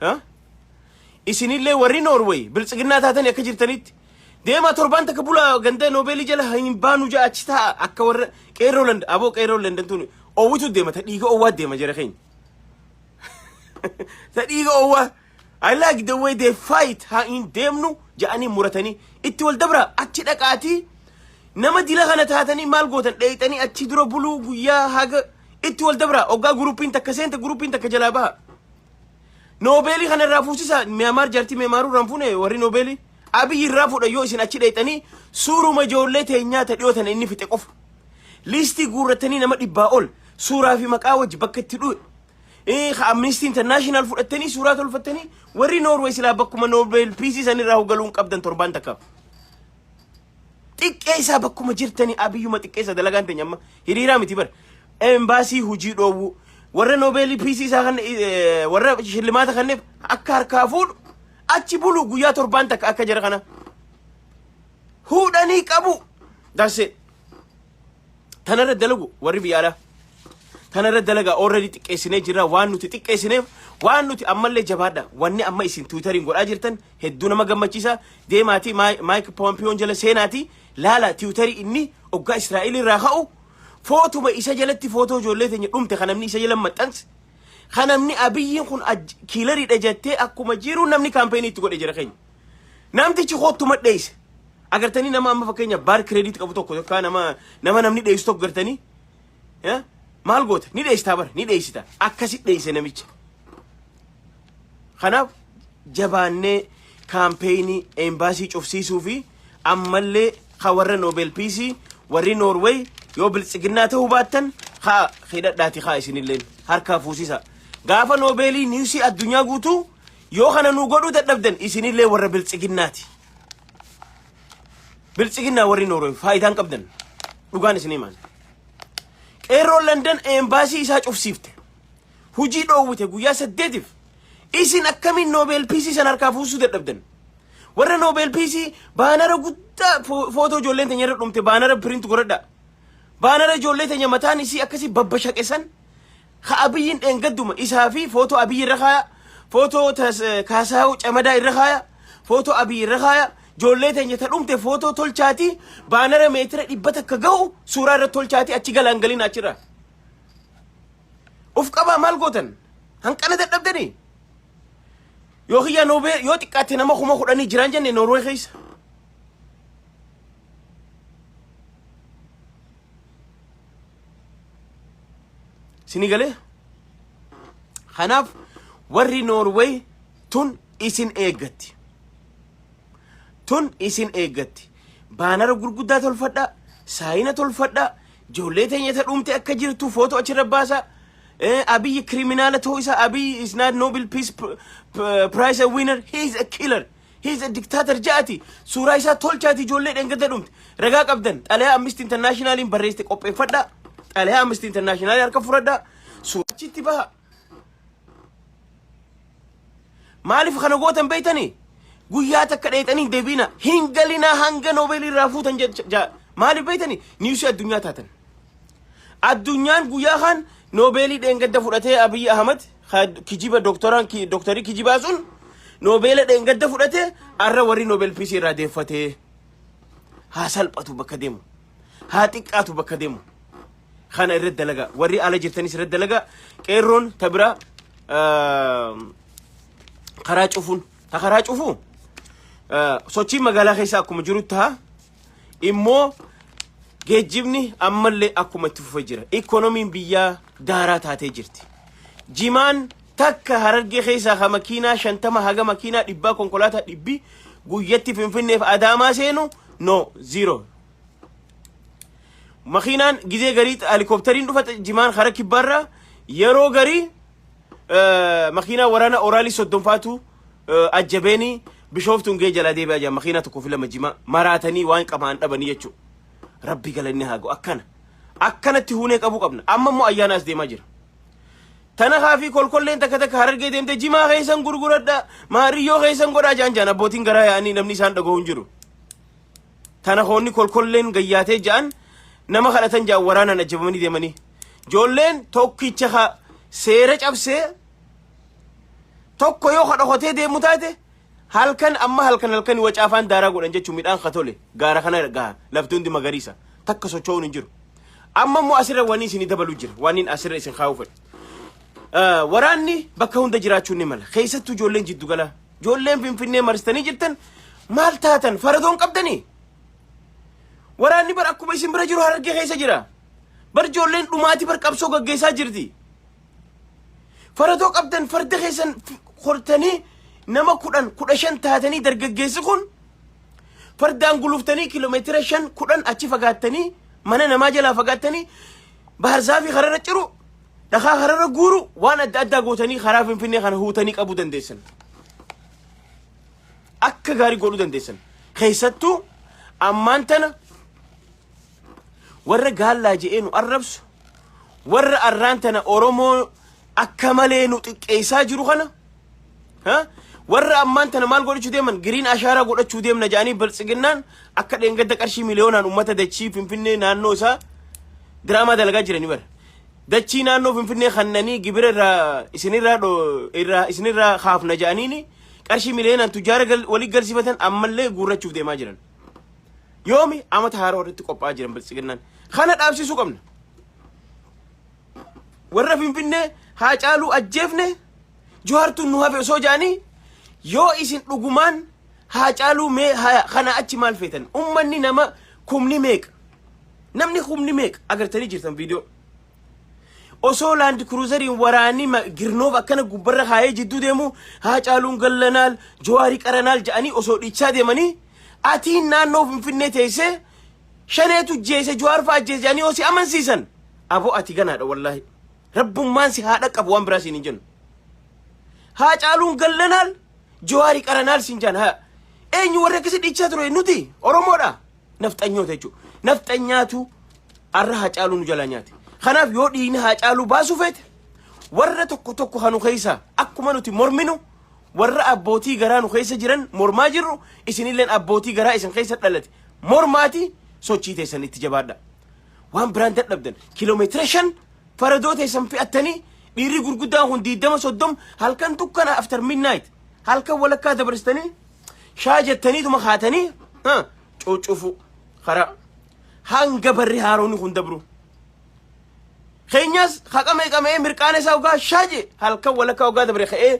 Ha? Isinillee warri Noorweey biltsiginnaa taatanii akka jirtanitti deemaa, torbaan takka bula, ganda Noobeelii jala hin baanu ja'a achi taa'a akka warra qeerroo Landan. Aboo, qeerroo Landan tun oowwitu deema, ta dhiiga oowwaa deema jara keenya. Ta dhiiga oowwaa. I like the way they fight. Haa hin deemnu ja'anii muratanii itti wal dabra. Achi dhaqaatii nama dila kana taatanii maal gootan, dheeyxanii achi dura buluu guyyaa haga itti wal dabra. Oggaa guruppiin takka seente, guruppiin takka jalaa baha. Noobeelii kana irraa fuusisa. Miyamaar jaartii Miyamaaruu irraan fuune warri Noobeelii. Abiyyi irraa fuudha yoo isin achi dheeyxanii suuruma ijoollee teenyaa ta dhiyoo tana inni fixe qofa. Liistii guurratanii nama 100 ol suuraa fi maqaa wajji bakka itti dhu'e. Ka Amnesty International fudhattanii suuraa tolfattanii, warri Noorweey silaa bakkuma Nobel Peace san irraa galuu hin qabdan torbaan takka. Xiqqeessaa bakkuma jirtanii, Abiyyuma xiqqeessa. Dalagaan teenya amma hiriiraa miti bar. Embaasii hujii dhoowwu, warra Noobeelii Peace isaa kan warra shillimaata kanneef akka harkaa fuudhu achi bulu guyyaa torbaan takka akka jara kana huudhanii qabu. That's it. Tanarra dalagu warri biyya alaa. Tanarra dalagaa. Already xiqqeessinee jirra. Waan nuti xiqqeessineef waan nuti ammallee jabaadha. Wanni amma isin Twitteriin godhaa jirtan hedduu nama gammachiisa. Deemaatii Maayik Poompiyoon jala seenaatii laala. Twitterii inni oggaa Israa'el irraa ka'u footuma isa jalatti footoo ijoollee teenya dhumte kan namni isa jala maxxanse, kan namni Abiyyiin kun killeriidha jettee akkuma jiru namni campaignii itti godhe jira keenya. Namtichi kottuma dheeyse. Agartanii, nama amma fakkeenya bad credit qabu tokko yookaan nama namni dheessu tokko gartanii maal goota? Ni dheessitaa bara, ni dheessita. Akkasi dheesse namicha. Kanaaf jabaannee campaignii embaasii cufsiisuu fi ammallee ka warra Nobel Peace, warri Noorweey yoo biltsiginnaa ta'uu baattan haa hidhadhaati, haa isinilleen harkaa fuusisa. Gaafa Noobeelii newsii addunyaa guutuu yoo kana nu godhuu dadhabdan, isinillee warra biltsiginnaati. Biltsiginnaa warri Noorweey faayidaan qabdan dhugaan isinii maal? Qeerroon Landan embaasii isaa cufsiifte. Hujii dhoowwite guyyaa 8f. Isin akkamiin Nobel Peace san harkaa fuusuu dadhabdan? Warra Nobel Peace bannera guddaa footoo ijoolleen teenya irra dhumte bannera print godhadha. Bannera ijoollee teenya mataan isii akkasii babbashaqe san ka Abiyyiin dheengadduma isaa fi footoo Abiyyi irra kaaya, footoo Kaasaa'u Camadaa irra kaaya, footoo Abiyyi irra kaaya, ijoollee teenya ta dhumte footoo tolchaati, bannera meetira 100 gahu suuraa irra tolchaati achi galaan galiin achirra. Uf qabaa, maal gootan? Hanqana dadhabdanii? Yoo kiyya Noobeel yoo xiqqaate nama 10,000 jiraan jenne Noorwee keessa. Sini galee? Kanaaf warri Noorweey tun isin eeggatti. Tun isin eeggatti. Baanara gurguddaa tolfadhaa, saayina tolfadhaa, ijoollee teenya ta dhumte akka jirtu footoo achirra baasaa. Abiyyi criminal ta'uu isaa. Abiy is not Nobel Peace Prize winner. He is a killer. He is a dictator ja'ati. Suuraa isaa tolchaati ijoollee dheengadda dhumte. Ragaa qabdan xalayaa Amnesty Internationaliin barreessite qopheeffadhaa. Xalayaa Amnesty International harka fudhadhaa. Suuraa achitti baha. Maaliif kana gootan beeytanii? Guyyaa takka dheexanii hin deebiina. Hin galinaa hanga Noobeelii irraa fuutan jedha. Maaliif beeytanii? Newsii addunyaa taatan. Addunyaan guyyaa kaan Noobeelii dheengadda fudhatee Abiyyi Ahmad kijiba doktoraan doktorii kijibaa sun Noobeela dheengadda fudhatee arra warri Nobel Peace irraa deeffatee haa salphatu bakka deemu. Haa xiqqaatu bakka deemu. Kana irratti dalagaa. Warri ala jirtanis irratti dalagaa. Qeerroon ta biraa karaa cufuun ta karaa cufuu sochiin magaalaa keessa akkuma jiru ta'a. Immoo geejjibni ammallee akkuma itti fufee jira. Ikoonomiin biyyaa daaraa taatee jirti. Jimaan takka Harargee keessaa ha makiinaa 50 haga makiinaa 100 konkolaataa dhibbi guyyatti Finfinneef Adaamaa seenu no zero. Makiinaan gizee garii helikooптariin dhufa jimaan kara kibbaarraa yeroo garii makiinaa waraana oraalii soddomfaatu ajjabeeni Bishooftuun gee jalaa deebi'aa jira makiinaa tokkoo fi lama jimaa maraatanii waan qamaan dhabanii jechuudha. Rabbi galanni haa ga'u akkana. Akkanatti huunee qabuu qabna. Amma immoo ayyaana as deemaa jira. Tana kaafii kolkolleen takka takka Harargee deemte jimaa keessan gurguradha maariyyoo keessan godhaa jaan jaan abbootiin garaa yaa'anii namni isaan dhaga'u hin jiru. Tana hoonni kolkolleen gayyaatee ja'an nama kadhatan ja'an waraanaan ajjabamanii deemanii. Ijoolleen tokkicha ka seera cabsee tokko yoo ka dhokatee deemu taate halkan amma halkan halkan wacaafaan daaraa godhan jechuun midhaan ka tole gaara kana gaha lafti hundi magariisa takka socho'uun hin jiru. Amma immoo asirra wanni isinii dabalu jira waan asirra isin kaa'uu fedhu. Waraanni bakka hunda jiraachuun ni mala. Keessattuu ijoolleen jiddu galaa. Ijoolleen Finfinnee marsitanii jirtan maal taatan faradoon qabdanii? Waraanni bar akkuma isin bira jiru Harargee keessa jira. Bar ijoolleen dhumaatii bar qabsoo gaggeessaa jirti. Faradoo qabdan farda keessan hortanii nama 10 15 taatanii dargaggeessi kun fardaan guluftanii kiiloomeetira 5 10 achi fagaattanii mana namaa jalaa fagaattanii baharzaafii kararra ciru dhakaa kararra guuru waan adda addaa gootanii karaa Finfinnee kana huutanii qabuu dandeessan. Akka gaarii godhuu dandeessan. Keessattuu ammaan tana warra gaallaa je'ee nu arrabsu warra arraan tana Oromoo akka malee nu xiqqeessaa jiru kana ha? Warra ammaan tana maal godhachuu deeman green ashaaraa godhachuu deemna jedhanii biltsiginnaan akka dheengadda qarshii miliyoonaan ummata dachii Finfinnee naannoo isaa diraamaa dalagaa jiranii bara. Dachii naannoo Finfinnee kannanii gibira irraa isinirraa irraa isinirraa kaafna jedhaniini qarshii miliyoonaan tujjaara walii galsifatan ammallee guurrachuuf deemaa jiran. Yoomi amata haaraa irratti qophaa'aa jiran biltsiginnaan. Kana dhaabsisuu qabna. Warra Finfinnee haa caaluu ajjeefne Jawaartuun nu hafe osoo jedhanii yoo isin dhugumaan haa caaluu mee kana achi maal feetan ummanni nama kumni meeqa namni kumni meeqa agartanii jirtan viidiyoo osoo Land Cruiseriin waraanni girnoof akkana gubbarra kaayee jidduu deemu haa caaluun gallanaal Jawaarii qaranaal jedhanii osoo dhiichaa deemanii atiin naannoo Finfinnee teessee shaneetu jeese Jawaar fa'aa jeese jedhanii yoo si amansiisan aboo ati ganaadha wallaahi. Rabbummaan si haa dhaqqabu waan biraa siin hin jennu. Haa caaluun gallanaal Jawaarii qaranaal siin jaan haa eenyu warri akkasii dhiichaa ture nuti Oromoodha nafxanyoota jechuudha. Nafxanyaatu arra haa caaluu nu jalaa nyaate. Kanaaf yoo dhiigni haa caaluu baasuu feete warra tokko tokko kanu keessa akkuma nuti morminu warra abbootii garaa nu keessa jiran mormaa jirru isinilleen abbootii garaa isin keessa dhalate mormaati sochii teessan itti jabaadha. Waan biraan dadhabdan kiiloomeetira 5 faradoo teessan fe'attanii dhiirri gurguddaan kun 20 30 halkan dukkana after midnight halkan walakkaa dabarsitanii shaa jettaniituma kaatanii cuucufu karaa hanga barri haaroonni kun dabru. Keenyas haqamee qamee mirqaana isaa ogaa shaaje halkan walakkaa ogaa dabre ka'ee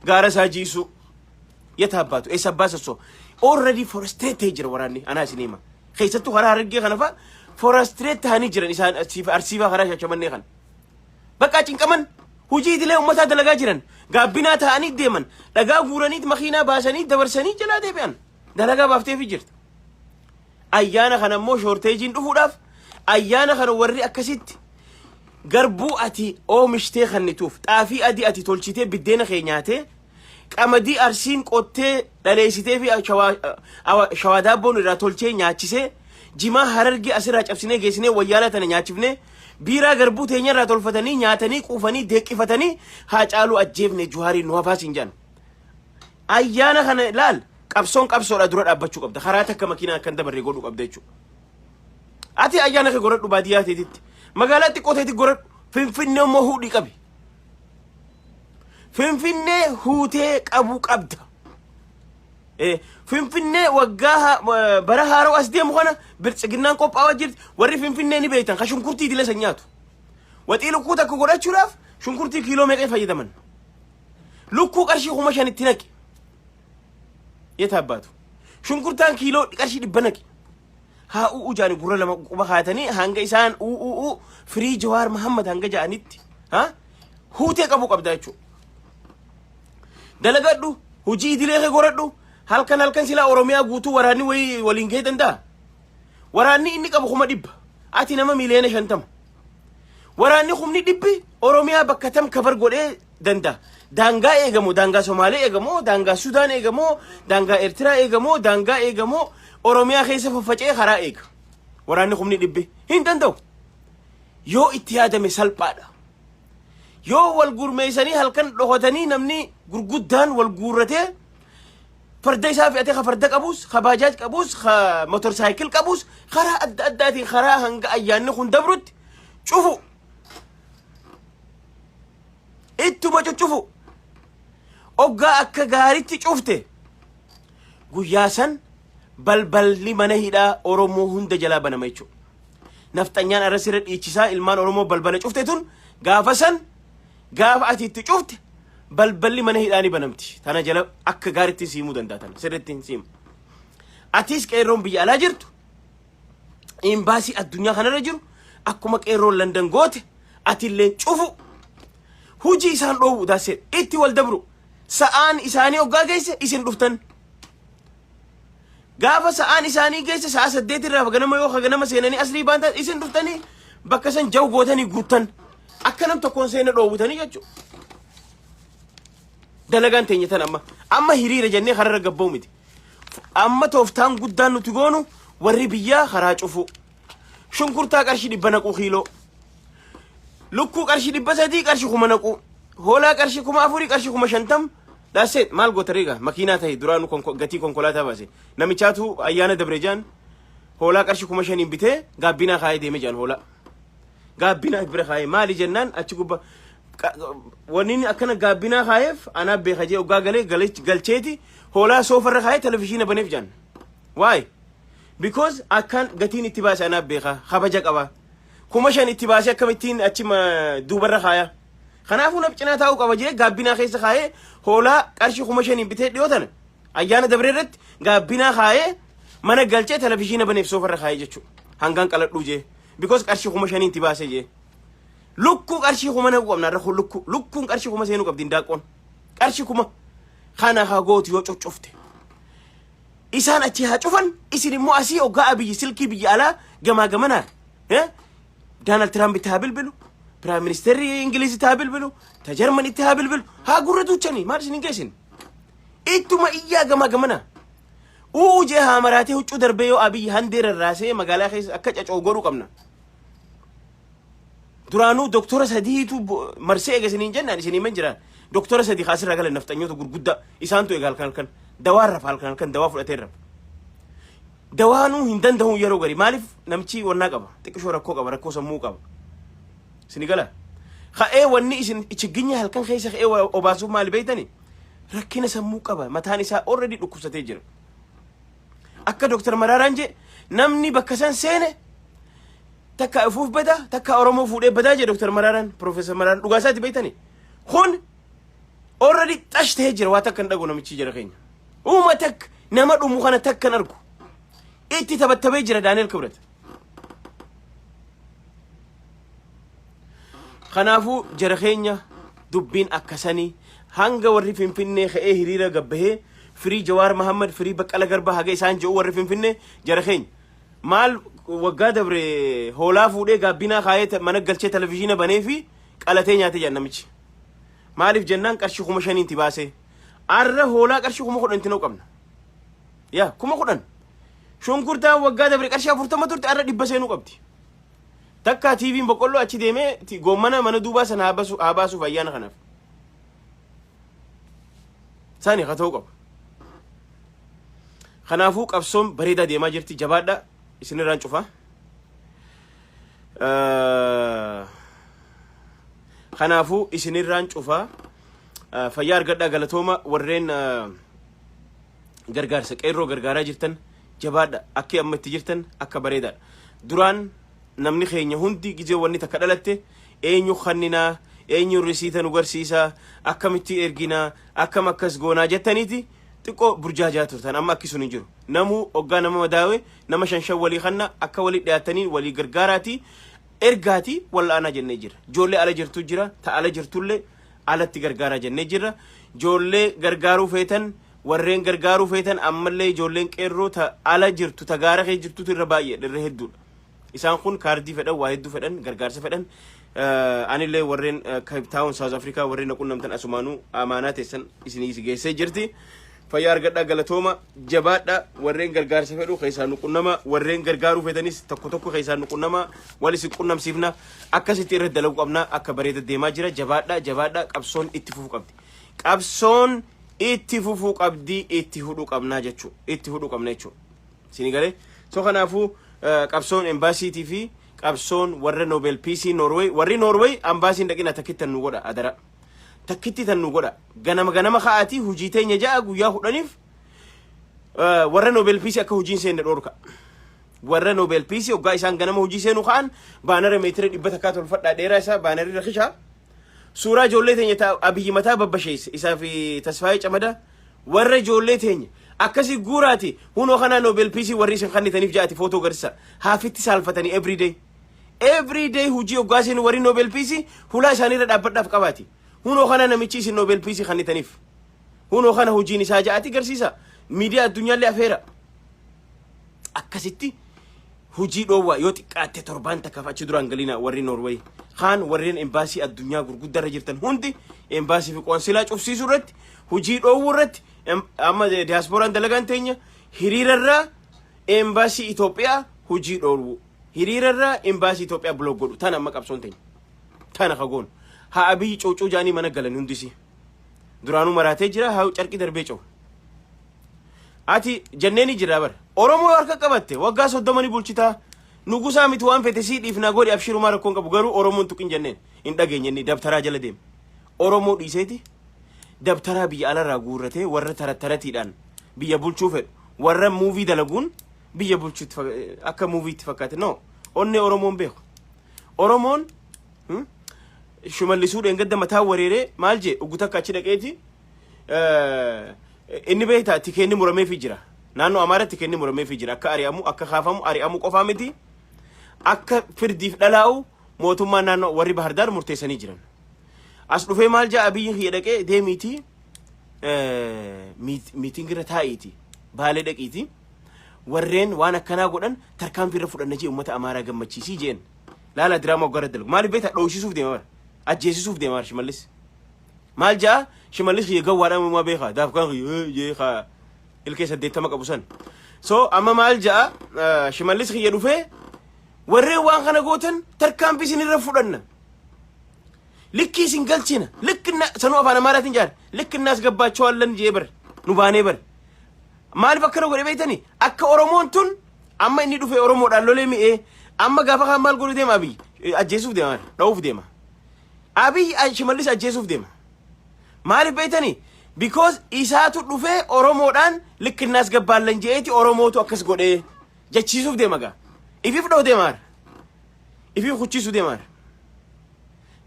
gaara isaa jiisu. Yata abbaatu eessa abbaa sossoo? Already frustrate ta'ee jira waraanni, anaa isin hima. Keessattuu karaa Harargee kana fa'a frustrate ta'anii jiran isaan Arsiifaa karaa Shaashamannee kana. Bakka cinqaman, hojii idilee uummataa dalagaa jiran, gaabbinaa ta'anii deeman, dhagaa guuranii makiinaa baasanii dabarsanii jalaa deebi'an, dalagaa baafteefi jirta. Ayyaana kana immoo shortageiin dhufuudhaaf, ayyaana kana warri akkasitti garbuu ati oomishtee kennituuf, xaafii adii ati tolchitee biddeena kee nyaatee, qamadii Arsiin qottee dhaleessitee fi shawaa daabboon irraa tolchee nyaachisee, jimaa Harargee asirraa cabsinee geessinee wayyaala tana nyaachifnee, biiraa garbuu teenyarraa tolfatanii nyaatanii quufanii deeqqifatanii, haa caaluu ajjeefne, Juhaarii nu hafaas hin jedhan. Ayyaana kana ilaal, qabsoon qabsoodha, dura dhaabbachuu qabda. Karaa takka makiinaa akkan dabarre godhuu qabda jechuudha. Ati ayyaana kee godhadhu baadiyyaa teetitti. Magaalaa xiqqoo teetti godhadhu. Finfinnee immoo huudhii qabi. Finfinnee huutee qabuu qabda. Finfinnee waggaa bara haaroo as deemu kana biltsiginnaan qophaa'aa jirti. Warri Finfinnee ni beektan, ka shunkurtii idilee san nyaatu. Waxii lukkuu takka godhachuudhaaf shunkurtii kiiloo meeqa fayyadaman? Lukkuu qarshii 5,000tti naqi. Yeeta abbaatu. Shunkurtaan kiiloo qarshii 100 naqi. Haa u'uu jaani gurra lama quba kaatanii hanga isaan u'uu firii Jawaar Mahammad hanga ja'anitti ha huutee qabu qabda jechuudha. Dalagadhu, hojii idilee kee godhadhu. Halkan halkan silaa Oromiyaa guutuu waraanni wayii waliin gahee danda'a. Waraanni inni qabu 100,000. Ati nama 50 miiliyoona. Waraanni 100,000 Oromiyaa bakka tam cover godhee danda'a? Daangaa eegamoo, daangaa Somaalee eegamoo, daangaa Sudaan eegamoo, daangaa Eertiraa eegamoo, daangaa eegamoo, Oromiyaa keessa faffaca'ee karaa eega? Waraanni 100,000 hin danda'u. Yoo itti yaadame salphaadha. Yoo wal gurmeessanii halkan dhokatanii, namni gurguddaan wal guurratee farda isaa fe'atee, ka farda qabus, ka baajaaj qabus, ka motorcycle qabus, karaa adda addaatiin karaa hanga ayyaanni kun dabrutti cufu. Ittuma cuccufu. Oggaa akka gaaritti cufte, guyyaa san balballi mana hidhaa Oromoo hunda jalaa banama jechuudha. Nafxanyaan arra sirra dhiichisaa ilmaan Oromoo balbala cufte tun, gaafa san, gaafa ati itti cufte, balballi mana hidhaa ni banamti. Tana jala akka gaaritti siimuu danda'a, tana sirriitti siimu. Atis qeerroon biyya alaa jirtu, imbaasii addunyaa kanarra jiru, akkuma qeerroon Landan goote atilleen cufu, hujii isaan dhoowwu daasee itti wal dabru. Sa'aan isaanii hoggaa geesse isin dhuftan. Gaafa sa'aan isaanii geesse, sa'a 8 irraa ganama yoo ganama seenanii asrii baantan, isin dhuftanii bakka san jaw gootanii guuttan, akka nam tokkoon seena dhoowwitanii jechuudha. Dalagaan teenya tan amma amma hiriira jennee kararra gabba'u miti. Amma tooftaan guddaan nuti goonu, warri biyyaa karaa cufu. Shunkurtaa qarshii 100 naquu kiiloo. Lukkuu qarshii 300, qarshii 1,000 naquu. Hoolaa qarshii 4,000, qarshii 50,000. Daasee maal goota reega makiinaa ta'e duraanu gatii konkolaataa baase. Namichaatu ayyaana dabre jaan hoolaa qarshii 5,000n bitee gaabbinaa kaayee deeme jaan hoolaa. Gaabbinaa bira kaayee maali jennaan, achi gubba wanni inni akkana gaabbinaa kaayeef anaa beeka jee, oggaa galee galcheeti hoolaa soofarra kaayee televizhiina baneef jaan. Why? Because akkaan gatiin itti baase anaa beeka, kabaja qaba. 5,000 itti baasee akkamittiin achi duubarra kaaya? Kanaafuu naf cinaa taa'uu qaba jee gaabbinaa keessa kaayee hoolaa qarshii 5,000n bitee dhiyoo tana ayyaana dabree irratti gaabbinaa kaayee mana galchee televizhiina baneef soofarra kaayee jechuudha. Hangaan qaladhuu jee. Because qarshii 5,000n itti baasee jee. Lukkuu qarshii 1,000 naquu qabna irra. Lukkuu, lukkuun qarshii 1,000 seenuu qabdi, hindaaqoon. Qarshii 1,000 kana haa gootu yoo cuccufte. Isaan achi haa cufan, isin immoo asii hoggaa Abiyyi silkii biyya alaa gamaa gamanaa Doonaald Tiraamp itti haa bilbilu, prime ministerri Ingiliz itti haa bilbilu, ta Jarman itti haa bilbilu, haa gurra duuchanii, maal isin hin geessin. Ittuma iyyaa gamaa gamanaa. Uu jee haa maraatee huccuu darbee yoo Abiyyi handee rarraasee magaalaa keessa akka caca'u godhuu qabna. Duraanuu doktora sadiitu marsee eega isiniin jennaan isinii man jira. Doktora sadi kaasirraa galan, nafxanyoota gurguddaa isaantu eega halkan halkan dawaa rafa, halkan halkan dawaa fudhatee rafa. Dawaanuu hin danda'u yeroo gari, maaliif? Namichi wannaa qaba, xiqqishoo rakkoo qaba, rakkoo sammuu qaba. Isini gala. Ka'ee wanni isin chigginya halkan keessa ka'ee obaasuuf maali beektani? Rakkina sammuu qaba, mataan isaa already dhukkubsatee jira. Akka Dooktar Maraaraan jee, namni bakka san seene takka ufuuf bada, takka Oromoo fuudhee badaa jee Dooktar Maraaraan, Profeesar Maraaraan dhugaa isaati beektani. Kun already xash ta'ee jira, waa takka hin dhagu namichi jira keenya. Uuma takka nama dhumu kana takkan argu. Itti taphattabee jira Daani'el Kibret. Kanaafuu jara keenya dubbiin akkasanii hanga warri Finfinnee ka'ee hiriira gabbahee firii Jawaar Mahammad firii Baqqala Garbaa haga isaan jedhu warri Finfinnee jara keenya maal waggaa dabre hoolaa fuudhee gaabbinaa kaayee mana galchee televizyiina banee fi qalatee nyaate jedhan namichi. Maaliif jennaan qarshii 5,000ti baasee. Arra hoolaa qarshii 10,000 nuu qabna. Yaa 10,000. Shunkurtaan waggaa dabre qarshii 40 turte arra 100 seenuu qabdi. Takkaa TV'n boqqolloo achi deemee goommana mana duubaa sana haa basu- haa baasuuf ayyaana kanaaf. Sani haa ta'uu qabu. Kanaafuu qabsoon bareedaa deemaa jirti jabaadha isinirraan cufa. Kanaafuu isinirraan cufa. Fayyaa argadhaa galatooma warreen gargaarsa qeerroo gargaaraa jirtan jabaadha akki amma itti jirtan akka bareedaadha. Duraan namni keenya hundi gizee wanni takka dhalatte eenyu kanninaa eenyu risiita nu garsiisaa akkamitti erginaa akkam akkas goonaa jettaniiti xiqqoo burjaajaa turtan amma akki sun hin jiru. Namuu hoggaa nama madaawe nama shan shan walii kanna akka walii dhiyaataniin walii gargaaraati ergaati wal'aanaa jennee jira. Ijoollee ala jirtu jira ta ala jirtullee alatti gargaaraa jennee jirra. Ijoollee gargaaruu feetan warreen gargaaruu feetan ammallee ijoolleen qeerroo ta ala jirtu ta gaara kee jirtutu irra baay'ee irra hedduudha. Isaan kun kaardii fedhan waa hedduu fedhan gargaarsa fedhan. Anillee warreen Cape Town South Africa warreen na qunnamtan asumaanuu amaanaa teessan isinii geessee jirti. Fayyaa argadhaa galatooma jabaadha warreen gargaarsa fedhu keessaan nu qunnama warreen gargaaruu feetanis tokko tokko keessaan nu qunnama wal isin qunnamsiifna akkasitti irra dalaguu qabna akka bareeda deemaa jira jabaadha jabaadha qabsoon itti fufuu qabdi qabsoon itti fufuu qabdi itti hudhuu qabnaa jechuu itti hudhuu qabna jechuu isinii galee so kanaafuu qabsoon embaasiitii fi qabsoon warra Nobel Peace Norway warri Norway ambaasiin dhaqina takkittan nu godha adara takkitti tan nu godha ganama ganama ka'aatii hujii teenya ja'a guyyaa 10f warra Nobel Peace akka hojiin seenne dhoorka. Warra Nobel Peace hoggaa isaan ganama hojii seenuu ka'an baanara meetira 100 tolfadhaa dheeraa isaa baanarii rakishaa. Suuraa ijoollee teenya ta Abiyyi mataa babbasheesse isaa fi Tasfaayee Camada warra ijoollee teenya akkasii guuraati hunoo kanaa Nobel Peace warri isin kannitaniif ja'ati footoo garsiisa haafitti saalfatanii everyday. Every day hujii hoggaa seenu warri Nobel Peace hulaa isaaniirra dhaabbadhaaf qabaati. Hunoo kana namichi isin Nobel Peace kannitaniif. Hunoo kana hojiin isaa ja'ati garsiisa. Miidiyaa addunyaallee afeera. Akkasitti hojii dhoowwaa yoo xiqqaatte torbaan takkaaf achi duraan galina warri Norway. Kaan warreen embaasii addunyaa gurguddaarra jirtan hundi embaasii fi qoonsilaa cufsiisuu irratti hojii dhoowwuu irratti amma diyaaspooraan dalagaan teenya hiriirarraa embaasii Itoophiyaa hojii dhoowwuu. Hiriira irraa embaasii Itoophiyaa block godhu. Tana amma qabsoon teenya. Tana ka goonu. Haa Abiyyi cuucuu jaanii mana galan hundisi. Duraanuu maraatee jira haa carqii darbee ce'u. Ati jenneeni jira bar. Oromoo harka qabatte waggaa 30 ni bulchitaa. Nugusaa miti waan fete sii dhiifnaa godhi abshirumaa rakkoon qabu garuu Oromoon tuqin jenneen hin dhageenye inni dabtaraa jala deeme. Oromoo dhiiseeti dabtaraa biyya alarraa guurratee warra tarattaratiidhaan biyya bulchuu fedhu warra muuvii dalaguun biyya bulchuutti akka muuviitti fakkaate no onnee Oromoon beeku. Oromoon shimallisuu dheengadda mataa wareeree maal jee ugu takka achi dhaqeeti inni beektaa tikeenni murameefii jira. Naannoo Amaaraatti tikeenni murameefii jira. Akka ari'amu akka kaafamu ari'amu qofaa miti akka firdiif dhalaa'u mootummaan naannoo warri Bahardaar murteessanii jiran. As dhufee maal jaa Abiyyi kiyya dhaqee deemiitii miitingira taa'iiti baalee dhaqiitii warreen waan akkanaa godhan tarkaanfii irra fudhanna jee uummata Amaaraa gammachiisii jeen. Laala diraamaa waggaa irra dalagu. Maaliif beektaa dhoosisuuf deema bara. Ajjeesisuuf deema bara Shimallis. Maal jaa Shimallis kiyya gawwaadhaan uumaa beekaa daafkaan kiyya jee kaa ilkee 80 qabu san. So amma maal jaa Shimallis kiyya dhufee warreen waan kana gootan tarkaanfii isin irra fudhanna. Likkii isin galchina. Likki sanuu afaan Amaaraatiin jaar. Likki እናስገባቸዋለን jee bar nu baanee bar. Maaliif akkana godhe beektanii? Akka Oromoon tun amma inni dhufe Oromoodhaan lolee mi'ee amma gaafa kaan maal godhu deema Abiy? Ajjeesuuf deema dha'uuf deema. Abiy Shimallis ajjeesuuf deema. Maaliif beektanii? Because isaatu dhufee Oromoodhaan likki እናስገባለን je'eeti Oromootu akkas godhee jechiisuuf deema gaa. Ifiif dha'u deema. Ifiif kuchiisuu deema.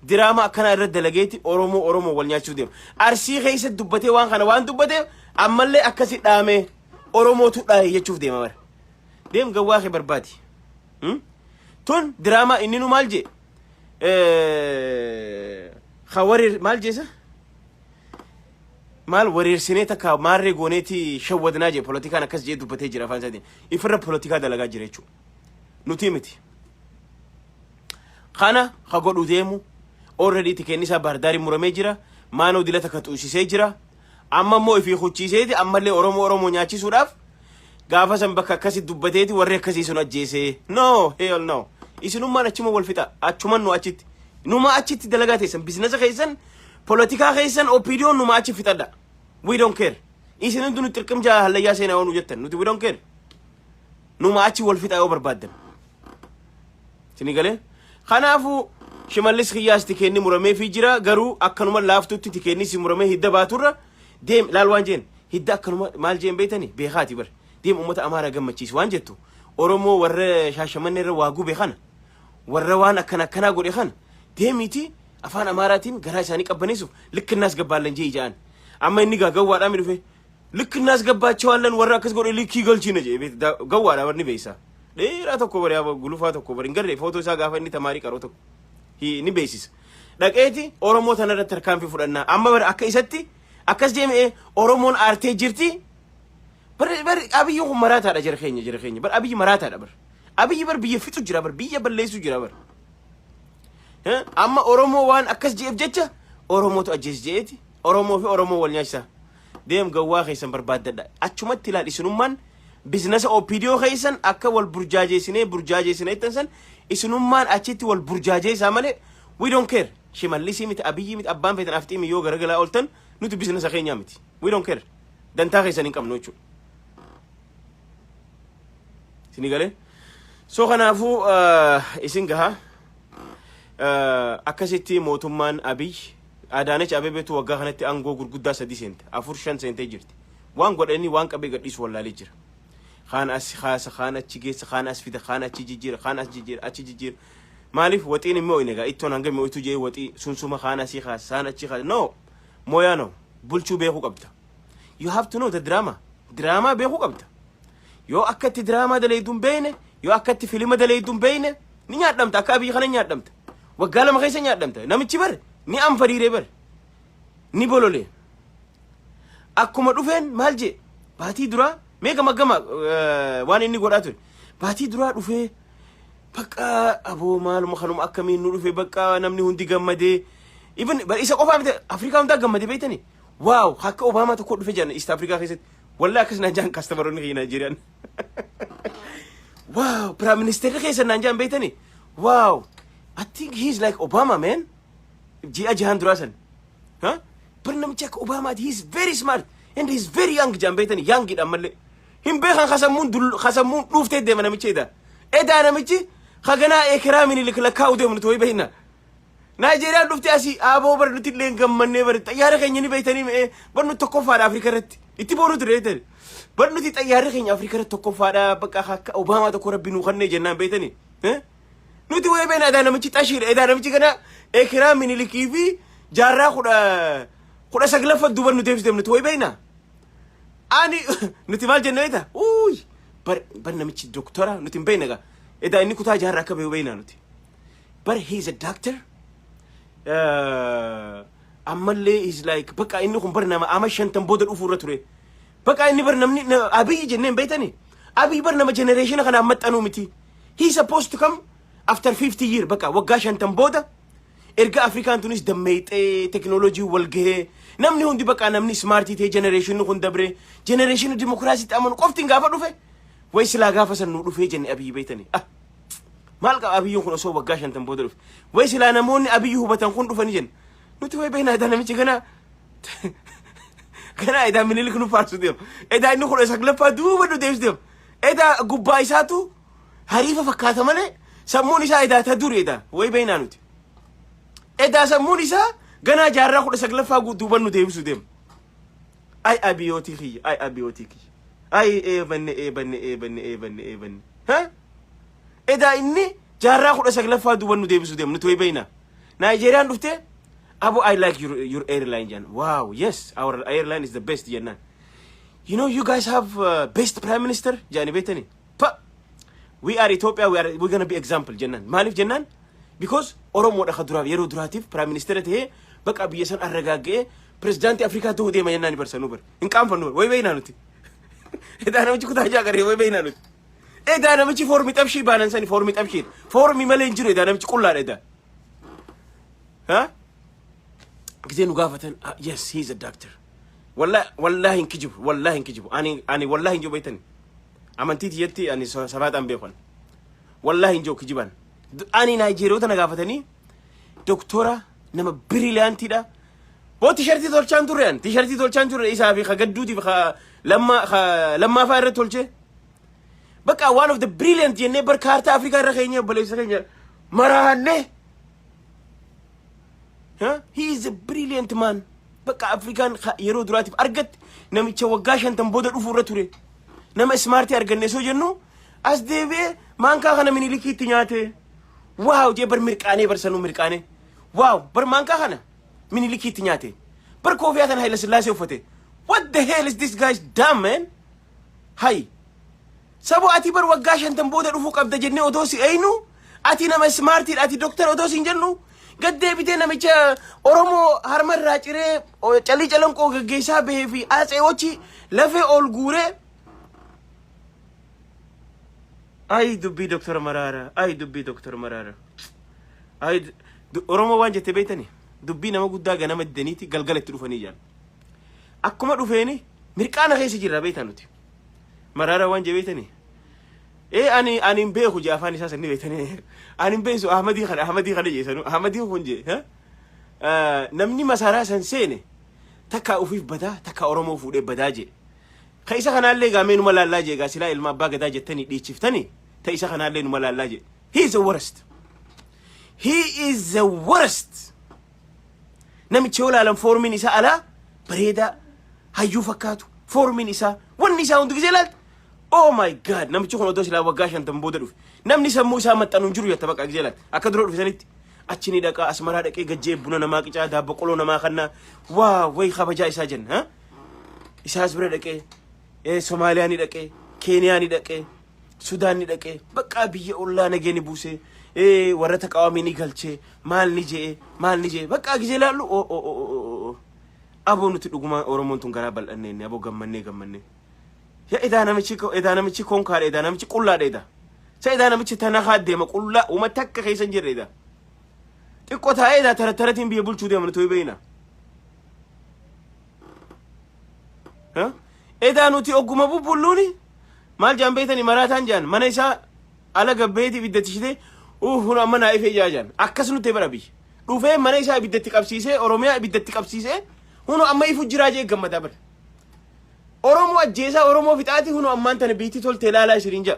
Diraama akkanaa irra dalageeti Oromoo Oromoo wal nyaachuu deema. Arsii keessa dubbatee waan kana waan dubbateef Ammallee akkasi dhaame, Oromootu dhaaye jechuuf deema bara. Deem, gawwaa kee barbaadi. Tun diraamaa. Inni nu maal jee? Ka wareer maal jeesa? Maal wareersinee takka maarree gooneeti shawwadnaa jee. Polotikaan akkas jee dubbatee jira afaan isaatiin. Ifirra polotikaa dalagaa jira jechuudha. Nuti miti. Kana ka godhu deemu already tikeenni isaa Baardaarii muramee jira. Maanoo dila takka xuusisee jira. Amma immoo ifii kuchiiseeti ammallee Oromoo Oromoo nyaachisuudhaaf gaafa san bakka akkasi dubbateeti warri akkasii sun ajjeesee. No, hell no. Isinummaan achuma wal fixa. Achuman nu achitti. Numa achitti dalagaa teessan, business keessan, polotikaa keessan, OPDOn numa achi fixadha. We don't care. Isin hundi nu xirqim jaa hallayyaa seenaa oonu jettan. Nuti we don't care. Numa achi wal fixa yoo barbaaddan. Isinii galee? Kanaafuu Shimallis Kiyyaas tikeenni murameefii jira. Garuu akkanuma laaftutti tikeenni si muramee hidda baaturra deem laal waan jeen, hidda akkanuma maal jeen beeytani beekaati bar. Deem, uummata Amaaraa gammachiisu waan jettu, Oromoo warra Shaashamannee irra waa gube kana, warra waan akkana akkanaa godhe kana, deemiiti afaan Amaaraatiin garaa isaanii qabbaneessuuf ልክ እናስገባለን jee ija'an. Amma inni gaa gawwaadhaan dhufe, ልክ እናስገባቸዋለን, warra akkas godhe likkii galchiina jee. Gawwaadha barni beeysa. Dheeraa tokko bari, gulufaa tokko bari hin garree footoo isaa gaafa inni tamaarii qaroo tokko ni beeksisa. Dhaqeeti Oromoo tana irratti tarkaanfii fudhannaa. Amma bari akka isatti akkas deemee Oromoon aartee jirti. Bari bari Abiyyi kun maraataadha, jara keenya, jara keenya. Bar Abiyyi maraataadha bar. Abiyyi bar biyya fixu jira bar, biyya balleessu jira bar. Amma Oromoo waan akkas je'eef jecha Oromootu ajjees je'eeti. Oromoo fi Oromoo wal nyaachisa. Deem, gawwaa keessan barbaaddadha. Achumatti ilaal, isinummaan business OPDO keessan akka wal burjaajeessinee burjaajeessinee jettan san, isinummaan achitti wal burjaajeessaa malee we don't care. Shimallisii miti, Abiyyi miti, abbaan feetan afxiimi yoo garagalaa ooltan nuti business keenyaa miti. We don't care. Dantaa keessan hin qabnu jechuudha. Isinii galee? So kanaafuu isin gaha. Akkasitti mootummaan Abiy, Adaanech Abeebeetu waggaa kanatti aangoo gurguddaa sadii seente, afur, shan seentee jirti. Waan godhanii waan qabee gadhiisu wallaalee jira. Kaan as kaasa, kaan achi geessa, kaan as fida, kaan achi jijjiira, kaan as jijjiira, achi jijjiira. Maaliif waxiin immoo hin egaa ittoon hanga mi'ooytu jee waxii sunsuma kaan asii kaasa, kaan achi kaasa. No, mooyaa no, bulchuu beekuu qabda. You have to know the drama. Diraamaa beekuu qabda. Yoo akkatti diraamaa daleeydu hin beekne, yoo akkatti filima daleeydu hin beekne, ni nyaadhamta. Akka Abiyyi kana nyaadhamta. Waggaa 2 keessa nyaadhamta. Namichi bar ni anfariiree bar. Ni bolole. Akkuma dhufeen maal jee baatii duraa mee gama gama waan inni godhaa ture. Baatii duraa dhufee bakka aboo maaluma kanuma akkamiin nu dhufe, bakka namni hundi gammadee. Even isa qofaa miti, Afrikaa hundaa gammadee beektanii. Wow, akka Obaamaa tokko dhufe jedhan East Afrikaa keessatti. Wallahi akkas naan jaan customeroonni kiyya Naayijeeriyaan. "Wow, prime ministerri keessa," naan jaan beektanii. "Wow, I think he is like Obama, man." Ji'a 6n duraa san. Huh? Bar namichi akka Obamaati. He is very smart and he is very young jaan beektanii. Youngidha ammallee. Hin beekan, kasammuun dhuuftee deema namichi edaa. Edaa namichi kaganaa ekeraa Minilik lakkaa'u deemu nuti wayi beekna. Naayijeeriyaan dhuftee asii aaboo bar nuti illee gammannee bar xayyaara keenya ni beektanii mi'ee bar nuti tokkoffaadha Afrika irratti. Itti boonu ture beektanii. Bar nuti xayyaarri keenya Afrika irratti tokkoffaadha, bakka akka Obaamaa tokko rabbi nuu kannee jennaan beektanii. Nuti wayi beekna, edaa namichi xashiidha. Edaa namichi kana ekeraa Minilikii fi jaarraa 19ffaa duuba nu deebisee nuti wayi beekna. Ani nuti maal jenne beektaa? Uuy, bar namichi doktora nuti hin beekna egaa. Edaa inni kutaa jaarraa akka beeku beekna nuti. But he is a doctor. Ammallee is like bakka inni kun bar nama ama 50 booda dhufuu irra ture. Bakka inni bar namni Abiyyi jenneen beektani. Abiyyi bar nama generation kanaaf maxxanuu miti. He supposed to come after 50 year, bakka waggaa 50 booda erga Afrikaan tunis dammeexee teknoolojii wal gahee, namni hundi bakka namni smartii ta'e, generationni kun dabre, generationni dimokiraasiitti amanu qoftiin gaafa dhufe way silaa gaafa san nu dhufee jenne Abiyyi beektani. Ah, maal qaba Abiyyiin kun osoo waggaa 50 booda dhufe? Way silaa namoonni Abiyyi hubatan kun dhufanii jenne. Nuti way beeknaa, edaa namichi kana edaa Minilik nu faarsu deema. Edaa inni 19ffaa duuba nu deebisu deema. Edaa gubbaa isaatu hariifa fakkaata malee sammuun isaa edaa ta duri, edaa way beeknaa nuti. Edaa sammuun isaa ganaa jaarraa 19ffaa duuba nu deebisu deema. Ay abiyootii kiyya, ay abiyootii kiyya. Ay eebanne, eebanne, eebanne, eebanne, eebanne. Ha? Edaa inni jaarraa 19ffaa duuba nu deebisu deema, nuti way beeknaa. Naayijeeriyaan dhuftee, "Abo, I like your airline," jedhan. "Wow, yes, our airline is the best," jennaan. "You know, you guys have best prime minister," jedhani beektani. Pa we are Ethiopia, we gonna be example jennaan. Maaliif jennaan? Because Oromoodha ka duraaf yeroo duraatiif prime minister ta'ee baqa biyya san arragaaga'ee pirezidaantii Afrikaa ta'uu deema jennaan. Barsanuu bar hin qaanfannu bar way beeynaa nuti. Edaa namichi kutaa jaa way beeynaa nuti. Edaa namichi foormii xabshii baanan sani, foormii xabshii, foormii malee hin jiru. Edaa namichi qullaadha edaa. Ha gisee nu gaafatan, "Yes, he is a doctor." Wallahi, wallahi hin kijibu, wallahi hin kijibu. Ani wallahi hin jibu beektani. Amantii tiyyatti ani sabaaxaan beekan. Wallahi hin jibu kijiban. Ani Naayijeeriyoota na gaafatanii, doktora nama brilliantiidha. Boo tishartii tolchaan turre, ani tishartii tolchaan turre isaa fi ka gadduutiif ka lammaa, ka lammaa fa'aa irratti tolchee. Bakka one of the brilliant jennee bar kaartaa Afrikaa irra keenya obboleessa keenya maraannee. Huh? He is a brilliant man. Bakka Afrikaan yeroo duraatiif argatte namicha waggaa 50 booda dhufu irra ture. Nama smartii arganne soo jennu as deebi'ee maankaa kana Minilikiitti nyaate. Wow jee bar mirqaanee, bar sanuu mirqaanee. Wow, bar maankaa kana Minilikiitti nyaate. Bar koofiyaa tana Haayila Sillaasee uffate. What the hell is this guy's dumb man? Hay. Sabo ati bar waggaa 50 booda dhufuu qabda jennee odoo si eynu, ati nama smartiidha, ati doktora odoo siin jennu, gad deebitee namicha Oromoo harma irraa ciree calii calanqoo gaggeessaa bahee fi atseewochi lafee ol guuree. Ay dubbii Doktor Maraara, ay dubbii Doktor Maraara. Ay Oromoo waan jette beektani, dubbii nama guddaa ganama diddaniiti galgala itti dhufanii jaan. Akkuma dhufeeni mirqaana keessa jirra beektan nuti. Maraara waan jee beektani. Ee, ani hin beeku jee, afaan isaa sanni beektanii. Ani hin beeku Ahmadii kana, Ahmadii kana jeesanu, Ahmadii kun jee. Namni masaraa san seene takka ufiif badaa, takka Oromoo fuudhee badaa jee. Ka isa kanaallee gaamee numa laallaa jee. Gaa silaa ilma abbaa gadaa jettanii dhiichiftanii, ta isa kanaallee numa laallaa jee. He is the worst. He is the worst. Namicha yoo laalan foormiin isaa alaa bareedaa hayyuu fakkaatu, foormiin isaa, wanni isaa hundi gisee ilaalte, oh my God, namichi kun odoo silaa waggaa 50 booda dhufe namni sammuu isaa maxxanu hin jiru jetta. Bakka gisee ilaalte akka dura dhufe sanitti achi ni dhaqaa, Asmaraa dhaqee gajjee buna namaa qicaa, daabbo namaa kannaa, waa way kabajaa isaa jenna. Ha isaas bira dhaqee Somaaliyaa ni dhaqee, Keeniyaa ni dhaqee, Sudaan ni dhaqee, bakka biyya ollaa nageeni buusee, warra taqaawamii ni galchee, maal ni je'e, maal ni je'e, bakka gisee ilaallu, o o o o o, aboo nuti dhuguma Oromoon tun garaa bal'annee, aboo gammannee gammannee. Ya edaa namichi, edaa namichi konkaadha, edaa namichi qullaadha, edaa sa edaa namichi tanakaa deema qullaa uummata takka keessa hin jirre, edaa xiqqoo taa'ee edaa tara taratiin biyya bulchuu deema nuti beeyna. Edaa nuti ogguma bubbulluuni maal jaan beeytani? Maraataan jaan mana isaa ala gabbeeti ibiddatti shitee hun amma naa ifee jaa jaan. Akkas nutti bara biyya dhufee mana isaa ibiddatti qabsiisee, Oromiyaa ibiddatti qabsiisee, hunu amma ifu jiraa jee gammadaa bara. Oromoo ajjeesaa, Oromoo fixaati, hunu ammaan tana biitti toltee ilaalaa isiniin jaa.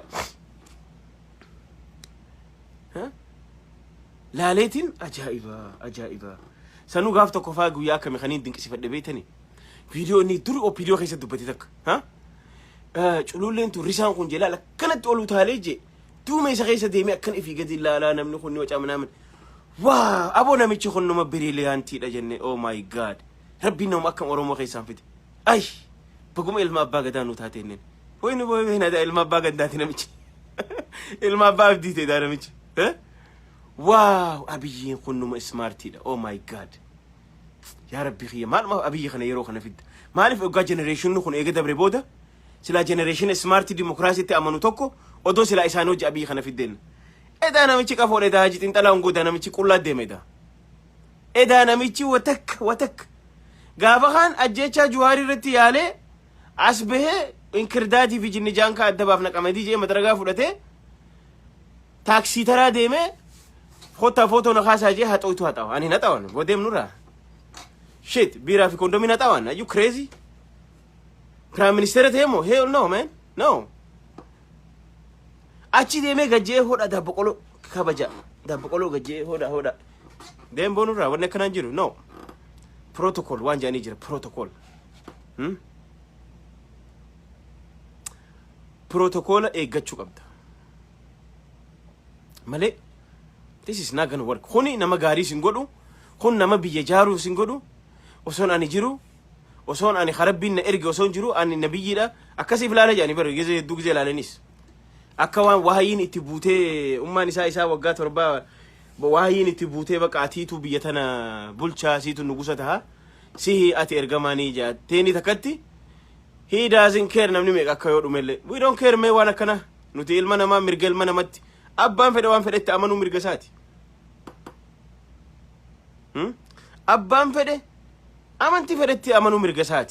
Laaleetiin ajaa'iba, ajaa'iba. Sanuu gaaf tokko faa guyyaa akkami kaniin dinqisiifadhe beektani? Viidiyoo inni dur OPDO keessatti dubbate takka. Ha? Cululleen tun, risaan kun jedhaa akkanatti ol utaalee jee duuma isa keessa deemee akkan ifii gadi ilaalaa, namni kun ni wacaama naaman. Waa aboo, namichi kun nama brilliantiidha jenne. Oh my God, rabbiin nama akkam Oromoo keessaan fide. Ay baguma ilma abbaa gadaa nu taate inneen. Wayni booyee na ilma abbaa gandaati namichi. Ilma abbaa abdii ta'e namichi. Wow, Abiyyiin kun numa smartiidha. Oh my God. Yaa Rabbi kiyya, maaluma Abiyyi kana yeroo kana fidda? Maaliif waggaa generationni kun eega dabre booda silaa generation smartii dimokiraasiitti amanu tokko odoo silaa isaan hojii Abiyyi kana fiddeen. Edaa namichi qafoodha, edaa haji xinxalaa hongooda, namichi qullaa deema edaa. Edaa namichi watakka watakka. Gaafa kaan ajjechaa Juwaarii irratti yaalee as bahee inkirdaatii fi jinni jaankaa adda baafna qamadii jee madaragaa fudhatee taaksii taraa deemee kottaa footoo na kaasaa jee haxooytu haxawa. Ani hin haxawan boo deemnurraa. Shit, biiraa fi kondomii haxawan. Are you crazy? Prime minister ta'e moo? Hell no, man. No. Achi deemee gajjee hodha daabbo kabaja. Daabbo gajjee hodha hodha. Deem boonurraa, wanni akkanaan jiru. No. Protocol waan jedhanii jira. Protocol. Protocoola eeggachuu qabda. Malee this is not gonna work. Kuni nama gaarii sin godhu. Kun nama biyya jaaruu sin godhu. Osoon ani jiru. Osoon ani Rabbiin na erge osoon jiru, ani nabiyyiidha akkasiif ilaala jedhanii bara gizee hedduu gizee ilaalanis. Akka waan wahayiin itti buutee, ummaan isaa waggaa 7 wahayiin itti buutee, baqa atiitu biyya tana bulchaa, siitu nugusa taha, sihi ati ergamaanii jetteeni takkatti. He doesn't care namni meeqa akka yoo dhumellee. We don't care. Mee waan akkana nuti ilma namaa, mirga ilma namatti, abbaan fedhe waan fedhetti amanuu mirga isaati. Abbaan fedhe amantii fedhetti amanuu mirga isaati.